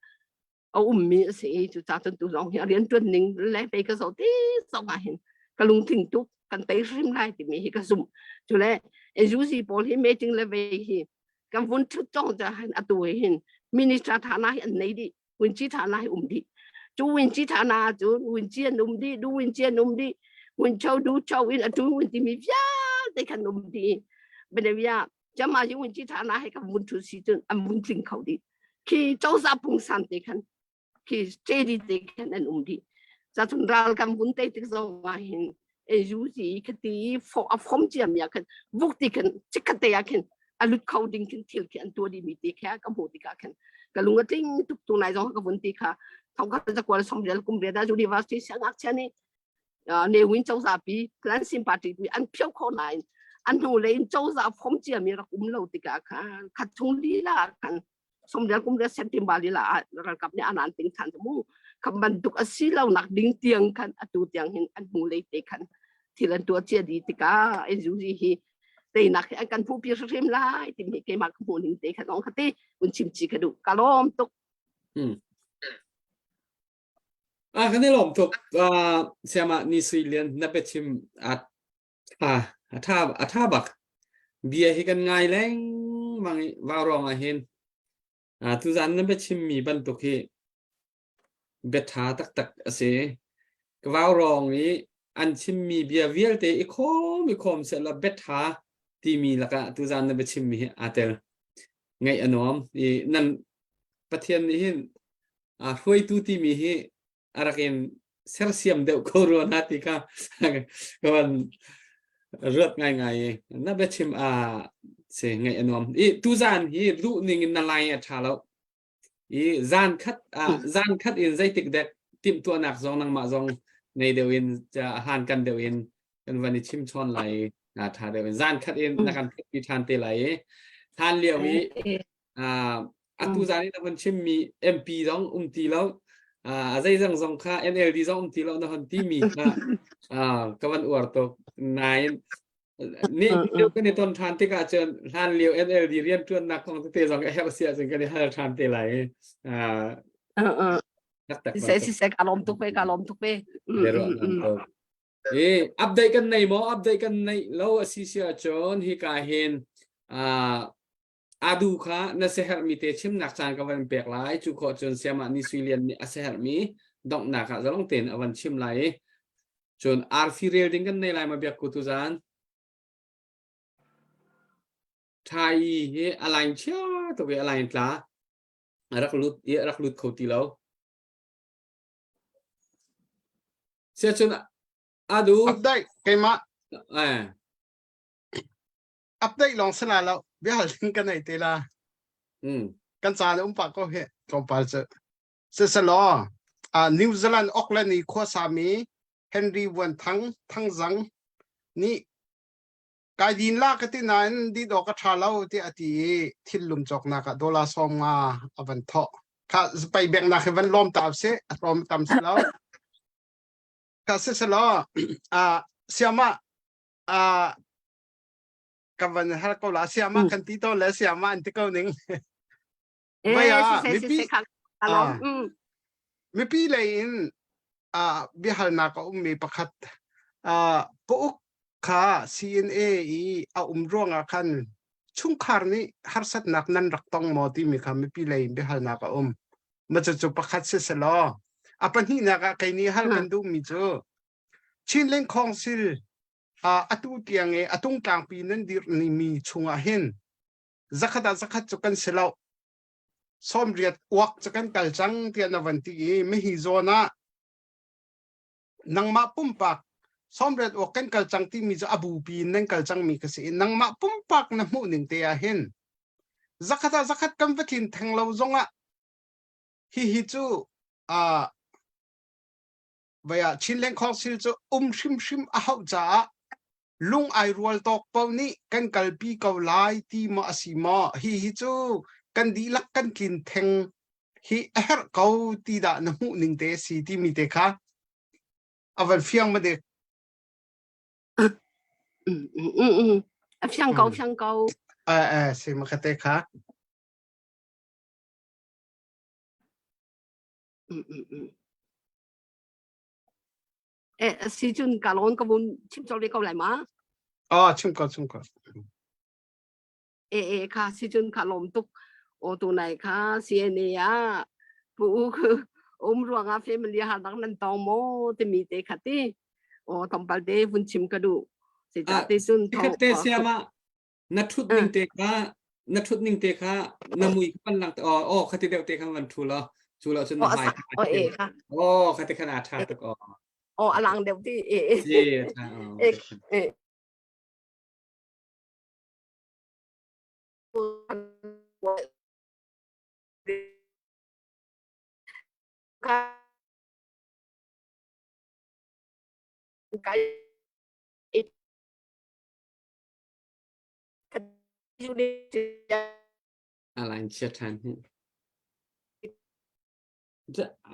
a ummi a si i cu ca cun tu zong hi a rian ṭuan ning le pei ka zoh ti zong ah hin ka lungthin tuk kan tei hrim lai timi hi ka zumh cule NUG pawl hi meeting le vei hi kan vun ṭhut cong ca hin atu hin minister thana hi an nei dih Winci thana hi um dih cu winci thana cun winci an um dih du winci an um dih wincho du cho in atu win timi vialte khan um dih benevia jama hi winci thana he kan vun thu si cun an vun tling kho dih khi cozah pungsan te khan khi steady te khan an um dih ca cun ral kan vun te tik zong ah hin AUC khati fo a fom cia mi ah khan vuk ti khan chikkhat te ah khin a lut kho ding khin thil khi an tuah dimi ti kha ka hmuh tikah khan ka lung a tling tuk tu nai zong ka vun ti kha thong kha zakual somrial kum riat ah university siangngakchia nih Ne Win cozah pi Cleansing Party pi an phio kho nain an hnu lei in cozah fom cia mi rak um lo tikah khan khat chung lila khan somrial kum riat September lila ah ralkap nih an an ting than mu kham bantuk a si lo nak ding tiang khan atu tiang hin an hnu lei te khan thil an tuah cia di tikah NUG hi teinak hi an kan phupi hrim lai timi keimah ka hmuh ning te kha zong kha ti un chim chi ka duh ka lawm tuk Hmm. Ah kan i lawm tuk. Ah siama ni sui lian na biachim a tha a tha a tha bak. Bia hi kan ngai lengmang i vau ruang ah hin ah tuzan na biachim mi bantuk hi Biaṭha taktak a si. Ka vaurawng i an chimmi bia vialte i khawm i khawm sehlaw biaṭha timi lakah tuzaan na biachimmi hi aa tel. Ngaih a nuam. I nan Pathian nih hin aa hruaitu timi hi a rak in sersiam deuh ko rua na ti kha ka van ruat ngaingai i na biachim a si ngaih a nuam. I tuzaan hi luh ning in na lai a ṭha lo. I zan khat ah zan khat in zeitik dek timhtuahnak zong nangmah zong nei deuh in hlan kan deuh in kan van i chim chawn lai i tha deuh in zan khat in na kan pi than te lai i hlan lio i atu zan i na hun chimmi MP zong um ti lo a zeizang zong kha NLD zong um ti lo na hun ti mi kha ka van uar tuk nain Ni lio kan i ton ṭhan tikah cun hlan lio NLD rianṭuannak kong tete zong a herh si ahcun kan i hal ṭhan te lai. Taktak. Siseh siseh ka lawm tuk ve ka lawm tuk ve. I update kan nei maw update kan nei lo a si si ahcun hika hin adu kha na siaherhmi te chimnak caan ka van pek lai cu khawh cun siamah ni sui lian nih a siaherhmi donghnak ah zalong tein a van chim lai i cun arfi rel ding kan nei lai ma biak ku tu zan thai hi a line chia tuk i a line tla a rak lut i a rak lut kho ti lo sia cun adu update keimah eh update lawng si la lo biahal ding ka nei te la Mm. kan ca le um pah ko he tlawmpal cu siselaw uh, New Zealand Auckland i khuasami Henry Vuan Thang Thangzang nih kai din la ka ti nain di dawk a tha lo tiah a ti i thil lum cawknak ah dollar 50 a van thawh kha pei bek nak hi van lawm ta se a tlawm tam si lo. Ka si selaw ah siama ah ka van har ko la siama kan ti to le siama an ti ko ning. Eh, si si si kha alom. Mipi lei in ah biahalnak a ummi pakhat ah pauk kha CNA i a um ruangah khan chungkhar nih harsatnak nan rak tong maw timi kha mipi lei in biahalnak a um. Ma cucu pakhat si selaw a pahnihnak ah kei nih hal kan duhmi cu Chinland Council atu tiang i a tungtlangpi nan dirh mi chungah hin zakhat ah zakhat cu kan si lo 80 uak cu kan kal cang tiah na van ti i mihi zawn ah nangmah pumpak 80 uak kan kal cang timi cu a bupi in nan kal cangmi ka si i nangmah pumpak na hmuh ning te ah hin zakhat ah zakhat kan va tlin theng lo zongah hihi cu uh, vaya Chinland Council cu um hrimhrim a hauh caah lung ai rual tawk paoh nih kan kalpi ko lai ti maw a si maw hi hi cu kan dihlak kan tlin theng hi a herh ko ti dah na hmuh ning te si timi te kha a van fiang ma dek A fiang ko fiang ko eh eh si ma kha te kha Eh, si cun ka lawn ka vun chim colh ve ko lai ma? Oh, chim ko, chim ko. E e kha si cun kha lawm tuk. O tu nai kha CNA ah pu um ruangah family har dang nan tong mo timi te kha ti. O tompal te vun chim ka duh. Si ca te cun tho. Te siama na thut ning te kha na thut ning te kha na mui kan lang te oh oh khati deuh te kha van thu lo chu lo cun na hmai oh e kha oh khati khan a tha tuk oh oh alang deuh ti e e tha e e kai Alain chia ṭhan hi.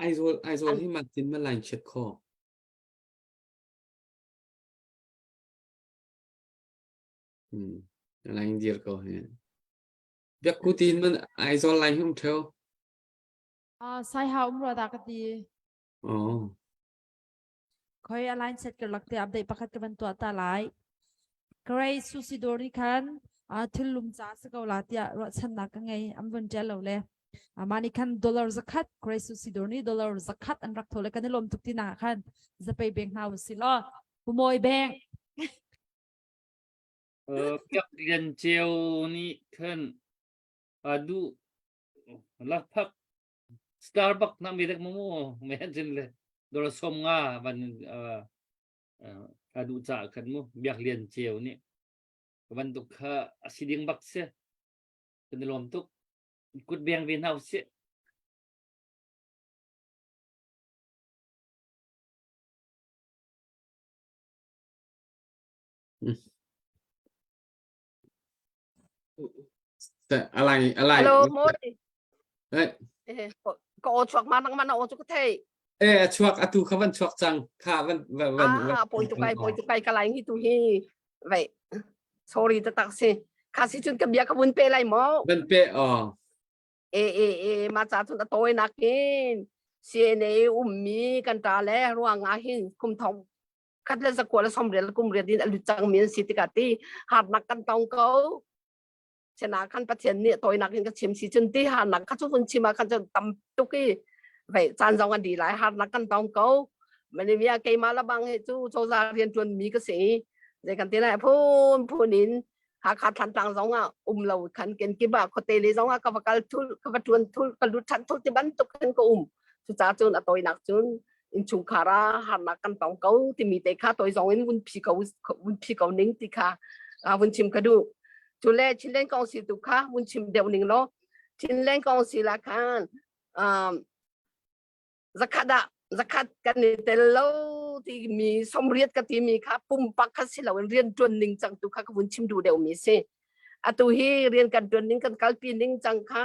Aizawl Aizawl hi matin ma line chiat kho. Hmm. Line dir ko hi. Biak ku tin man Aizawl line hi um theo. Ah, sai ha um ro da ka ti. Oh. Khoi a line set karlak te update pakhat ka van tuah ta lai. Grace Susidor nih khan thil lum ca si ko la tiah ruahchannak ka ngei an vun ṭial lo le mah nih khan dollar zakhat Grace Susidor nih dollar zakhat an rak tho le kan i lawm tuk ti nak khan zapei beng hna usih law Pumawi beng Piak Lian Ceu nih khan duh lakphak Starbucks na mi dek mu mu me han cin le dora som nga van ka duh ca khan mu biak lian ceu nih van tuk kha a si ding bak si kan i lawm tuk kut beng ve hna usih Alai alai. Hello, Modi. Eh. Eh, ka aw chuak ma nang ma na aw chu ka thei. Eh, a chuak atu kha van chuak cang. Kha van van van. Ah, poi tu kai poi tu kai ka lai hi tu hi. Vậy. Sorry ta tak si. Kha si chun ka bia ka vun pe lai mo. Van pe oh. E e e ma cha chun a toy nakin. CNA ummi kan ta le ruang ah hin kum thong khat le zakua le 80 kum riat in a lut cangmi an si tikah ti harnak kan tong ko chena khan pathian nih toinak in ka chim si cun ti harnak kha cu vun chim ah khan cun tam tuk i vei caan zong an di lai harnak kan tong ko mani keimah la bang he cu cozah rian tuan mi ka si zei kan ti lai phun phun in Hakha Thantlang zong ah um lo khan ken kip ah khuate le zong ah ka va kal thul ka va tuan thul ka lut than thul ti bantuk khan ka um cucaah cun a tawinak cun innchungkhar ah harnak kan tong ko timi te kha toi zong in vun phi ko vun phi ko ning ti kha vun chim ka duh cu le Chinland Council tu kha vun chim deuh ning law Chinland Council ah khan um, zakhat ah zakhat kan i tel lo timi 80 ka timi kha pumpak kha si loin rian ṭuan ning cang tu kha ka vun chim duh deuhmi si atu hi rian kan ṭuan ning kan kalpi ning cang kha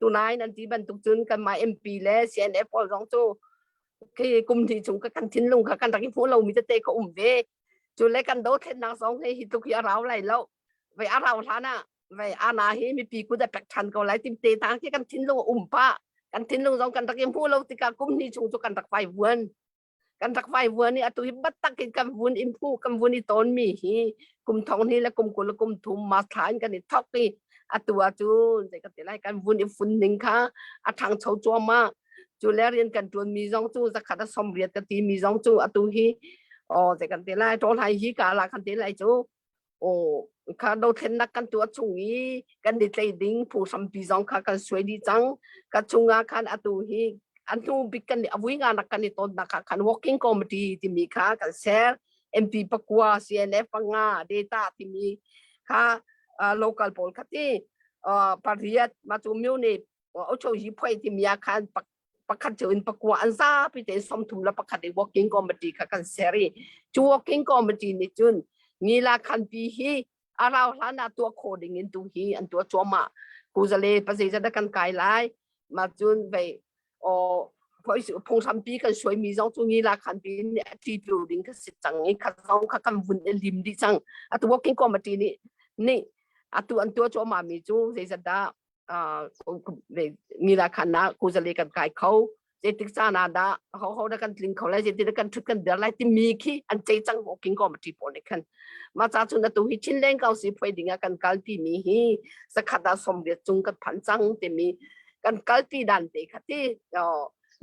tunai nan ti bantuk cun kanmah MP le CNF pawl zong cu. Khi kum hnih chung ka kan thinlung kha kan rak i hmuh lomi tete ka um ve. Cu le kan dothlennak zong hi hi tluk hi a rau lai lo. Vei a rau hlan ah vei ana hi mipi kut a pek ṭhan ko lai tim te tang khi kan thinlung a um pah. Kan thinlung zong kan rak i hmuh lo tikah kum hnih chung cu kan rak vai vuan. Kan rak vai vuan i atu hi biatak in kan vun i hmuh kan vun i tawnmi hi kum thong hnih le kum 20 le kum thum ma thla in kan i thok i atu ahcun zei ka ti lai kan vun i fun ning kha a ṭhangcho cuahmah. Cu le rian kan ṭuanmi zong cu zakhat a 80 ka timi zong cu atu hi aw zei kan ti lai ṭawl hai hi ka la kan ti lai cu aw kha dothlennak kan tuah chung i kan i tlei ding phunghrampi zong kha kan suai dih cang. Ka chungah khan atu hi a hnu bik kan i a vui nga nak kan i tonnak ah khan working committee timi kha kan ser. MP pakua CNF panga data timi kha local pawl kha ti pariat ma cu myo nih ocho hi phoi timi ah khan pakhat cu in pakua an zapi te 31 i working committee kha kan ser i cu working committee nih cun ngila khanpi hi a rau hlan ah tuah khawh ding in tu hi an tuah cuahmah kuzale pazei da kan kai lai ma cun vei o phunghrampi kan suaimi zong cu ngila khanpi nih a ti tu ding ka si cang i kha zong kha kan vun lim dih cang atu working committee nih nih atu an tuah cuahmah mi cu zeizat dah ngila khan na kuzale kan kai kho zeitik caan ah dah ho ho dah kan tling kho lai zeitik kan thut kan der lai timi khi an cei cang working committee pawl nih khan ma cha chun atu hi Chinland Council phoi ding ah kan kalpi mi hi zakhat ah 80 cung kan phan cang timi kan kalpi dan te kha ti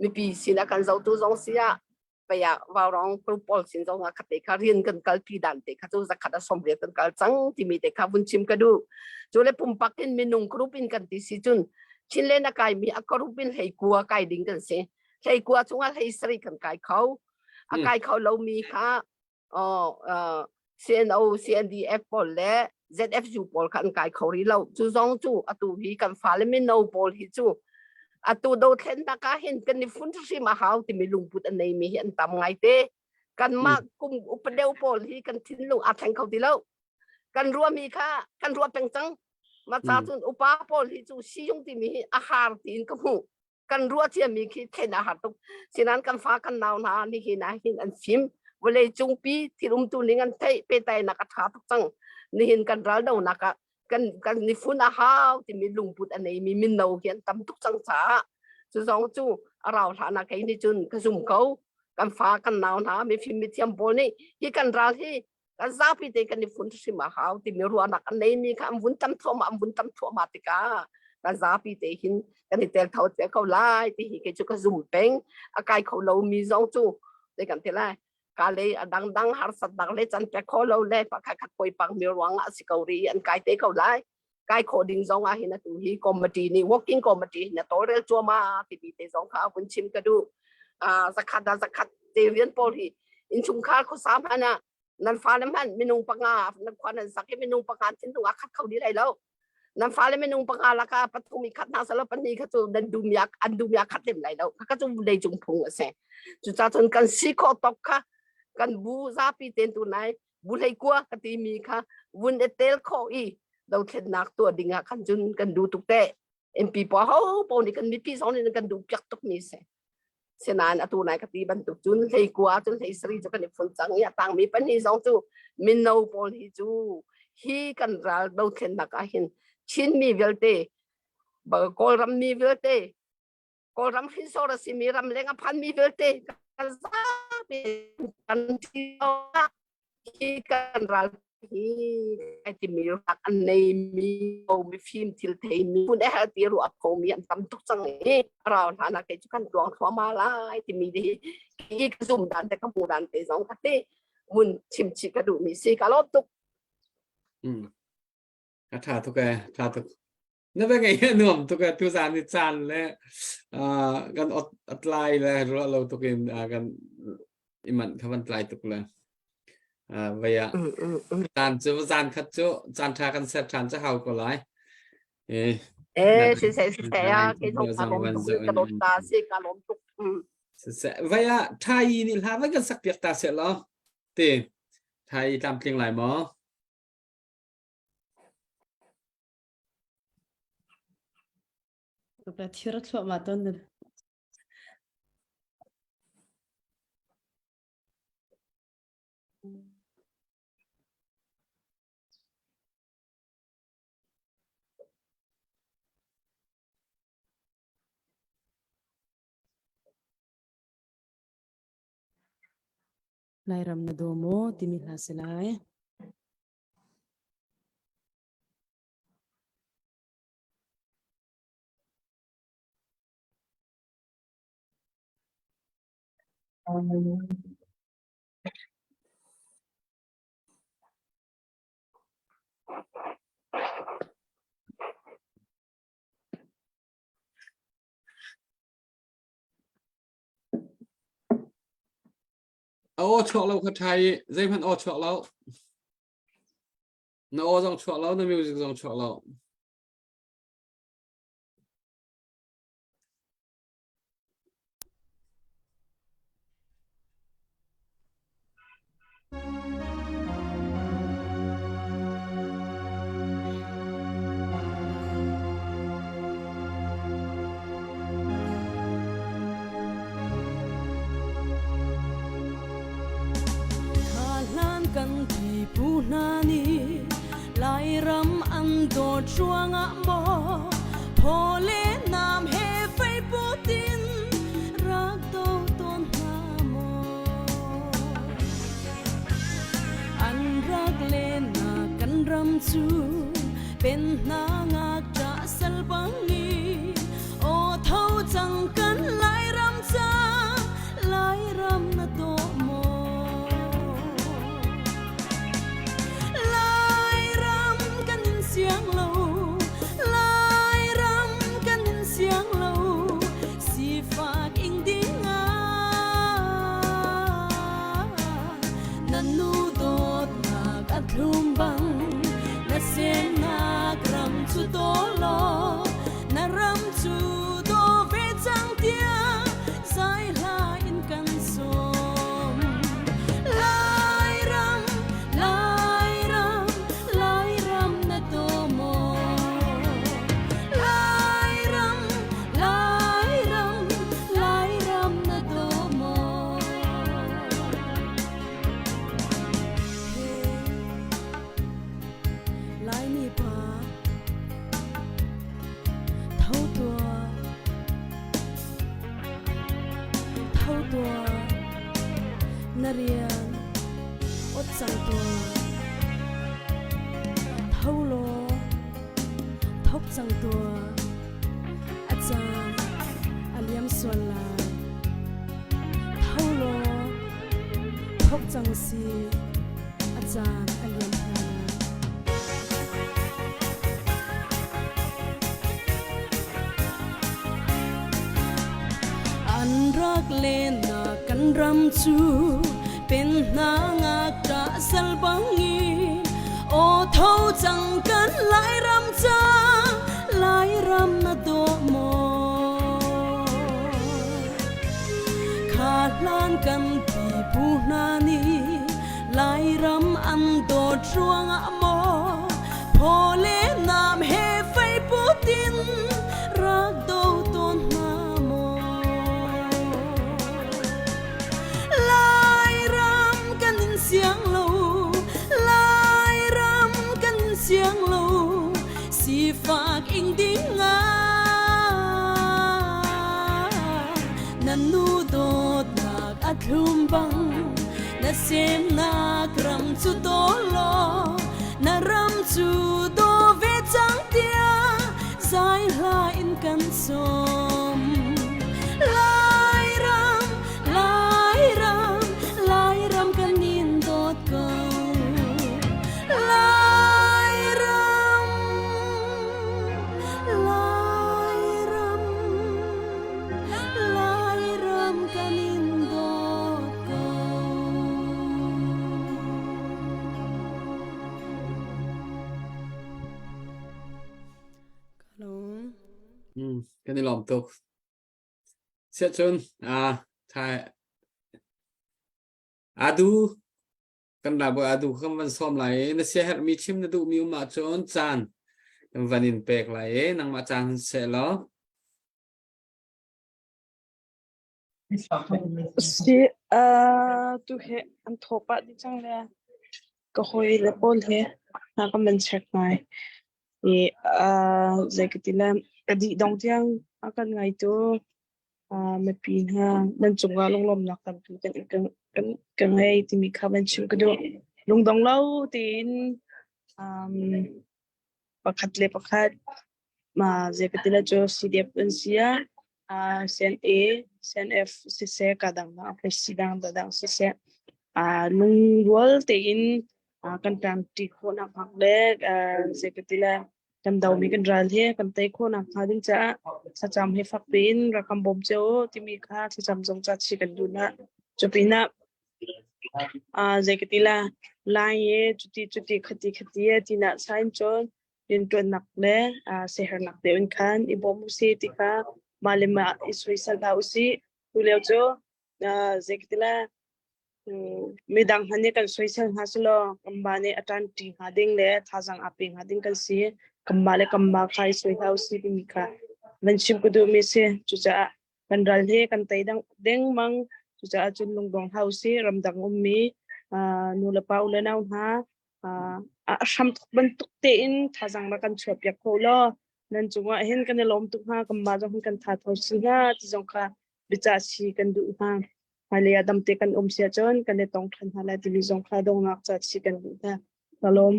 mipi sin ah kan zotu zong sia paya vaurong pawl sin zong ah khate kha rian kan kalpi dan te kha cu zakhat a 80 kan kal cang timi te kha vun chim ka duh. Cu le pumpak in minung group in kan ti si cun Chinland a kai mi a group in hlei kua kai ding kan si. Hlei kua chungah hlei sarih kan kai kho. A kai kho lo mi kha CNO, CNDF pawl le ZFU pawl kha an kai kho rih lo. Cu zong cu atu hi kan fale mino pawl hi cu atu dothlennak ah hin kan i fun hrim a hau timi lungput a neimi hi an tam ngai te. Kanmah kum upa deuh pawl hi kan thinlung aa thleng kho ti lo. Kan ruahmi kha kan ruah peng cang. Ma ca cun upa pawl hi cu siyung timi hi a har tiin ka hmuh. Kan ruah ciami khi thlen a har tuk. Sinan kan fa kan nau hna nihin ah hin an fim. Vawlei cungpi thil umtu ning an theih pehtlaihnak a ṭha tuk cang. Nihin kan ral donak ah kan kan ni fun a hau timi lungput a neimi mino hi an tam tuk cang caah cu zong cu a rau hlan ah kei nih cun ka zum ko. Kan fa kan nau hna mifim mithiam pawl nih hi kan ral hi kan zapi te kan i fun hrim a hau timi ruahnak an neimi kha an vun tam thluahmah an vun tam thluahmah tikah kan zapi te hin kan i tel tho te ko lai ti hi kei cu ka zum peng. A kai kho lomi zong cu te kan ti lai ka le a dangdang harsatnak le can pek kho lo le pakhat khat poipang mi ruang ah si ko ri an kai te ko lai. Kai khawh ding zong ah hin atu hi committee nih working committee na tawlrel cuahmah timi te zong kha vun chim ka duh. Zakhat ah zakhat te rian pawl hi innchungkhar khuasa hmanh ah nan fale hmanh minung panga nan khua nan sak i minung panga thinlung ah khat kho dih lai lo. Nan fale minung panga laka pathum i khat hna salo pahnih kha cu nan dumia an dumia khat lem lai lo. Kha cu lei cung phung a si. Cucaah cun kan si khawh tawk kha kan bu zapi ten tu nai bu hlei kua ka timi kha vun e tel khawh i dothlennak tuah ding ah khan cun kan duh tuk te. MP pa ho po nih kan mipi zong nih kan duh piak tuk mi si. Sinain atu nai ka ti bantuk cun hlei kua cun hlei sari cu kan i fun cang i a tangmi pahnih zong cu mino pawl hi cu hi kan ral dothlennak ah hin Chinmi vialte Kawlram mi vialte Kawlram hrinsor a simi ramleng a phanmi vialte kan zapi kan hi kan ral hi ai timi rak an neimi mifim thil theimi phun e ti ruah khomi an tam tuk cang i rau hna na kei cu kan tuang thluahmah lai timi hi hi ka zum dan te ka hmu dan te zong ka te mun chim chih ka duh mi si ka lawm tuk. A tha tuk e tha tuk. Na va ngei a nuam tuk e tuzan ni caan le kan ot tlai le ruah lo tuk in kan i manh kha van tlai tuk le vei ah caan cu zan khat cu caan tha kan ser than cu hau ko lai. Eh eh siseh siseh ya ke zong ka lawm tuk ka lawm ta si ka lawm tuk. Siseh vei ah thai nih hla van kan sak piak ta seh law ti thai tlamtling lai maw? Thir thluahmah tawn. Lairam na daw maw timi hla si lai. A aw chuak lo kha ṭha i zeihmanh aw chuak lo. Na aw zong chuak lo, na music zong chuak lo. Hlan kan pipu hna nih Lairam an dawt ruangah maw phaw le nam he fei putin rak do tawn hna maw An rak lennak kan ram cu pen hna ngakṭah sal bang nih aw tho cang kan Lairam ca Lairam na daw maw Lairam kan in siang lo Lairam kan in siang lo sifak ing ding ah na nu dawtnak a thlum bang na semnak ram cu daw law na ram cu daw ve cang tiah zai hla in kan sawm Lairam Lairam Lairam na daw maw Lairam Lairam Lairam na daw maw Laimi pa tho tuah tho tuah na rian ot cang tuah tho law thok cang tuah A caan a liam sual lai. Tho law thok cang si a caan a liam hlan ah. An rak lennak kan ram cu pen hna ngakṭah sal bangin aw tho cang kan Lairam ca Lairam na daw maw Kha hlan kan pipu hna nih Lairam an dawt ruangah maw Phaw le nam he fei putin rak do tawn hna maw Lairam kan in siang lo Lairam kan in siang lo sifak ing ding ah na nu dawtnak a thlum bang na semnak ram cu daw law na ram cu daw ve cang tiah zai hla in kan sawm Lairam Lairam Lairam kan in dawt ko Lairam Lairam Lairam kan in dawt ko Kalung. Kan i lawm tuk. Siahcun thai adu kan ralbawi adu kan van sawm lai i na siaherhmi chim na duhmi um ahcun caan kan van in pek lai i nangmah caan hun seh law. Si tu he an thaw pah dih cang le ka hawi le pawl he hna kan van check ngai. I zei ka ti le ka dih dong tiang a kan ngaitu. Mipi hna nan cungah lunglawmhnak tampi kan kan kan ka ngei timi kha van chim ka duh. Lungdong lo tein um, pakhat le pakhat ma zei ka ti la cu CDF an si ah uh, CNA, CNF siseh ka dang dang si dang dang siseh uh, lungrual tein uh, kan ṭangṭi khawhnak hnga le uh, zei ka ti la kan domi kan ral hi kan tei khawhnak hnga ding caah thlacam hi fak piin rak kan bawm cio u timi kha thlacam zong ca chi kan duh na. Cu pinah uh, zei ka ti la lai e cuti cuti khati khati e tina sain cun rianṭuannak le uh, siaherhnak deuh in khan i bawm usih ti kha mah le mah i soisel hlah usih. Tu lio cu uh, zei ka ti la Midang hmanh nih kan soisel hna selaw kanmah nih a ṭanṭi hnga ding le thazaang aa pe hnga ding kan si. Kanmah le kanmah kha i soi hlah usih timi kha van chim ka duhmi a si. Cucaah kan ral hi kan tei dengmang. Cucaah cun lungdong hlah usih. Ramdang ummi nu le pa u le nau hna a hramthawk bantuk tein thazaang rak kan chuahpiak kho law nan cungah hin kan i lawm tuk hnga. Kanmah zong hin kan tha tho si hnga ti zong kha biacah si kan duh hna. Hmailei ah damte kan um si ahcun kan i tong ṭhan hna lai timi zong kha donghnak ca si kan duh hna. Ka lawm.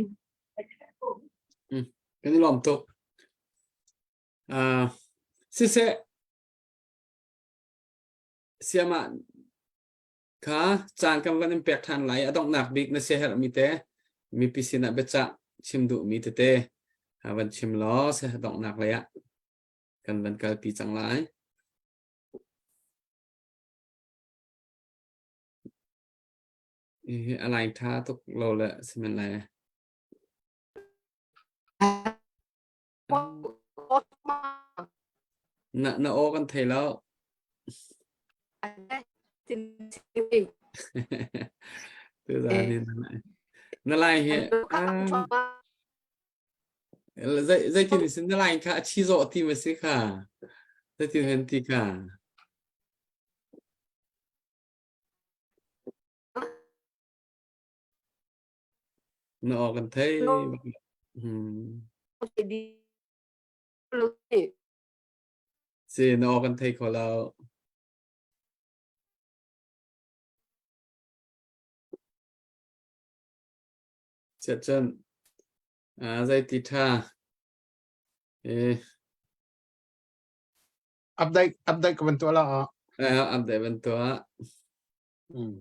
Mm, kan i lawm tuk. Uh, siseh, siama kha caan kan van in pek ṭhan lai a donghnak bik na siaherh mi te mipi sinah biacah chim duh mi tete van chim law se donghnak lei ah kan van kalpi cang lai. Hihi a line ṭha tuk lo le si men lai. Na na aw kan thei lo. Tuzaan hi na line hi Zei zeitin sin na line kha a chi zawh ti ma si kha? Zeitin hen ti kha? Na aw kan thei. Hmm. Si na aw kan thei kho lo. Siahcun zeiti ṭha eh Update update ka van tuah la ah. Eh update van tuah. Mm.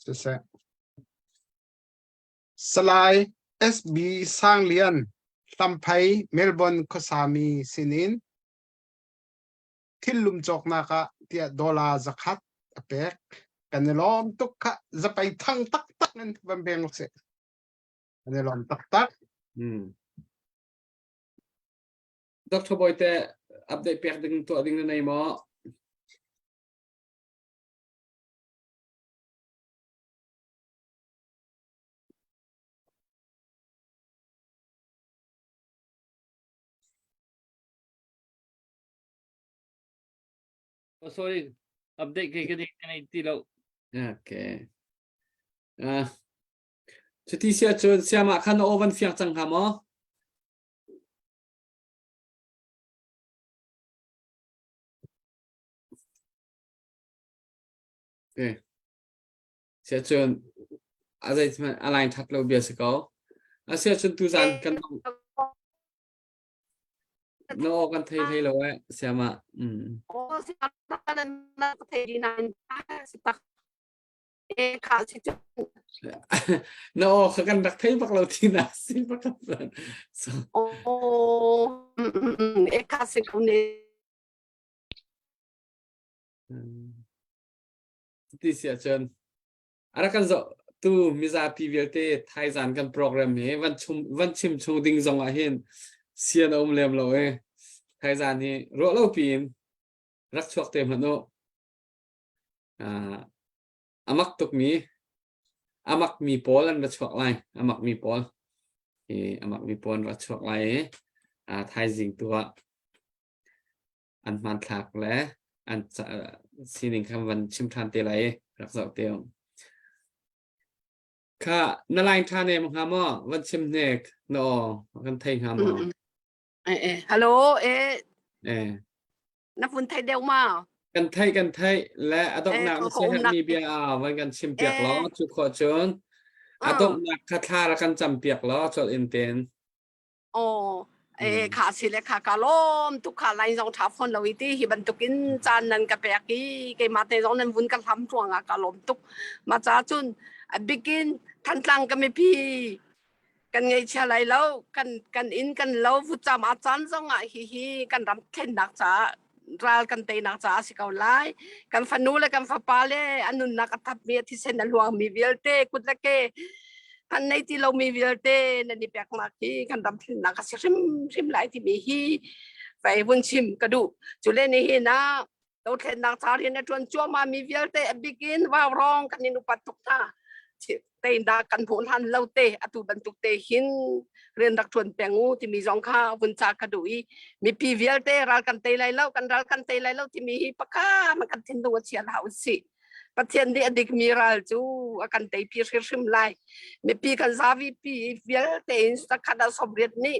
Siseh. Salai SB Sanglian Hlamphei Melbourne khuasami sinin thillum cawknak ah tiah dollar zakhat a pek. Kan i lawm tuk kha zapei thang taktak in van beng usih. Kan i lawm taktak. Hmm. Dr. Boy te update pek ding tuah ding na nei maw? Oh, sorry. Update kei ka ka nei ti lo. Okay. Uh, cuti sia cun siamah khan na oven fiang cang hnga maw? Okay. Sia cun a zei a line that lo bia si ko. A sia cun tuzan kan Na aw kan thei hlei lo eh siama. Mm. Na aw kha kan rak thei bak lo ti na si bak So. Oh, e ka se ko ne. Ti si ahcun A rak kan zohtu mizapi vialte thaizan kan program hi van chum van chim chung ding zong ah hin sian a um lem lo e. Thaizan hi ruah lo piin rak chuak te hmanh u. Uh, amak tukmi amak mi pawl an ra chuak lai amak mi pawl i amak mi pawl an ra chuak lai i uh, thaizing tu ah an hmanthlak le an sining kha van chim ṭhan te lai i rak zoh te um. Kha na line ṭha ne hnga maw van chim hnek na aw kan thei hnga maw? Eh, eh, hello eh Eh. Na vun thei deuh ma? Kan theih kan theih le a donghnak na siaherhmi bia van kan chim piak law cu khawh cun a donghnak kha thla ra kan cam piak law colh in ten. Aw eh kha si le kha ka lawm tuk kha line zong tha phone lo i ti hi bantukin caan nan ka pek i keimah te zong nan vun ka hlam ruangah ka lawm tuk ma ca cun a bikin Thantlang ka mipi kan ngaihchia lai lo kan kan inn kan lo vutcam a caan zong ah hihi kan ram thlennak caah ral kan teinak caah a si ko lai kan fanu le kan fapa le an nunnak a thapmi a thisen a luangmi vialte kut le ke an nei ti lomi vialte nan i peknak hi kan ram thlennak a si hrimhrim lai timi hi vai vun chim ka duh cu le nihin ah dothlennak ca rian a ṭuan cuahmah mi vialte a bik in vaurawng kan in upat tuk hna teinak kan hmuh hlan lo te atu bantuk te hin rian rak ṭuan peng u timi zong kha vun ca ka duh i mipi vialte ral kan tei lai lo kan ral kan tei lai lo timi hi pakha man kan thinlung a chia hlah usih Pathian nih a dikmi ral cu a kan teipi hrimhrim lai mipi kan zavi pi vialte in sakhat a somriat nih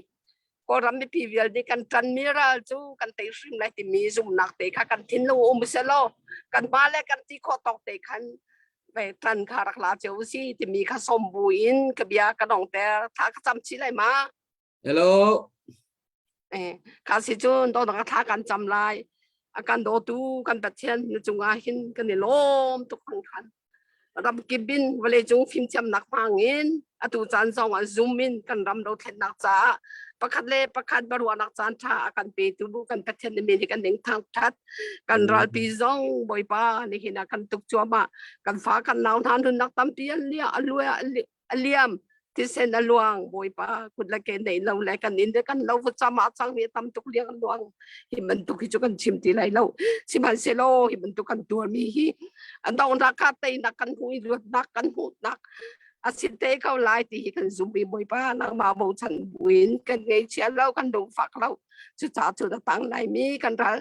Kawlram mipi vialte kan ṭanmi ral cu kan tei hrim lai timi zumhnak te kha kan thinlung um selaw kan mah le kan ti khawh tawk te khan ve ṭan kha rak la cio si timi kha som bu in ka bia ka dongter thla ka cam chih lai ma Hello. Eh, kha si cun to ka thla kan cam lai a kan dawtu kan Pathian na cungah hin kan i lawm tuk hringhran ramkip in vawleicung fimthiamnak hmangin atu caan zong ah zoom in kan ram dothlennak caah pakhat le pakhat baruahnak caan ṭha a kan petu kan Pathian nih min hi kan ning thangṭhat kan ralpi zong Bawipa nihin ah kan tuk cuahmah kan fa kan nau hna nunnak tampi an lia a lua a liam thisen a luang bawipa kut le ke nei lo le kan inn le kan lo va chama chang mi tam tuk liang luang hi bantuk hi chu kan chim ti lai lo sihmanhsehlaw hi bantuk kan tuar mi hi an dong ra ka tei nak kan hu i luat nak kan hu nak a si te ko lai ti hi kan zum i bawipa nangmah bochan buin kan ngei chia lo kan lung fak lo cucaah cu na tang lai mi kan ral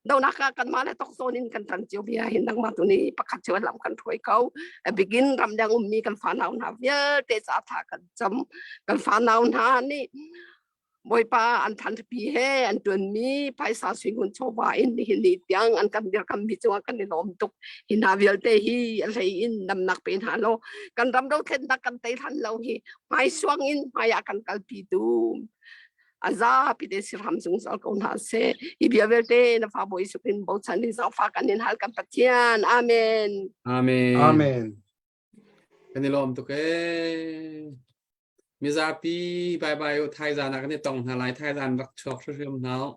donak ah kanmah le tokzawn in kan ṭan cio bia hin nangmah tu nih pakhat cio lam kan hruai ko. A bikin ramdang ummi kan fanau hna vialte ca tha kan cam. Kan fanau hna nih Bawipa an thanpi he an ṭuanmi phaisa suingun chawva in nihin ni tiang an kan dirkammi cungah kan i lawm tuk. Hi hna vialte hi a hlei in damnak pe hna law kan ram dothlennak kan tei hlan lo hi hmaisuang in hmai ah kan kalpi tu a zapi te sirham zungzal ko hna seh. Hi bia vialte na fa Bawi Jesuh in bochan in zaangfah kan in hal kan Pathian. Amen. Amen. Amen. Kan i lawm tuk ee. Mizapi bye bye u thaizan ah kan i tong hna lai thaizan rak chuak hrimhrim hna u.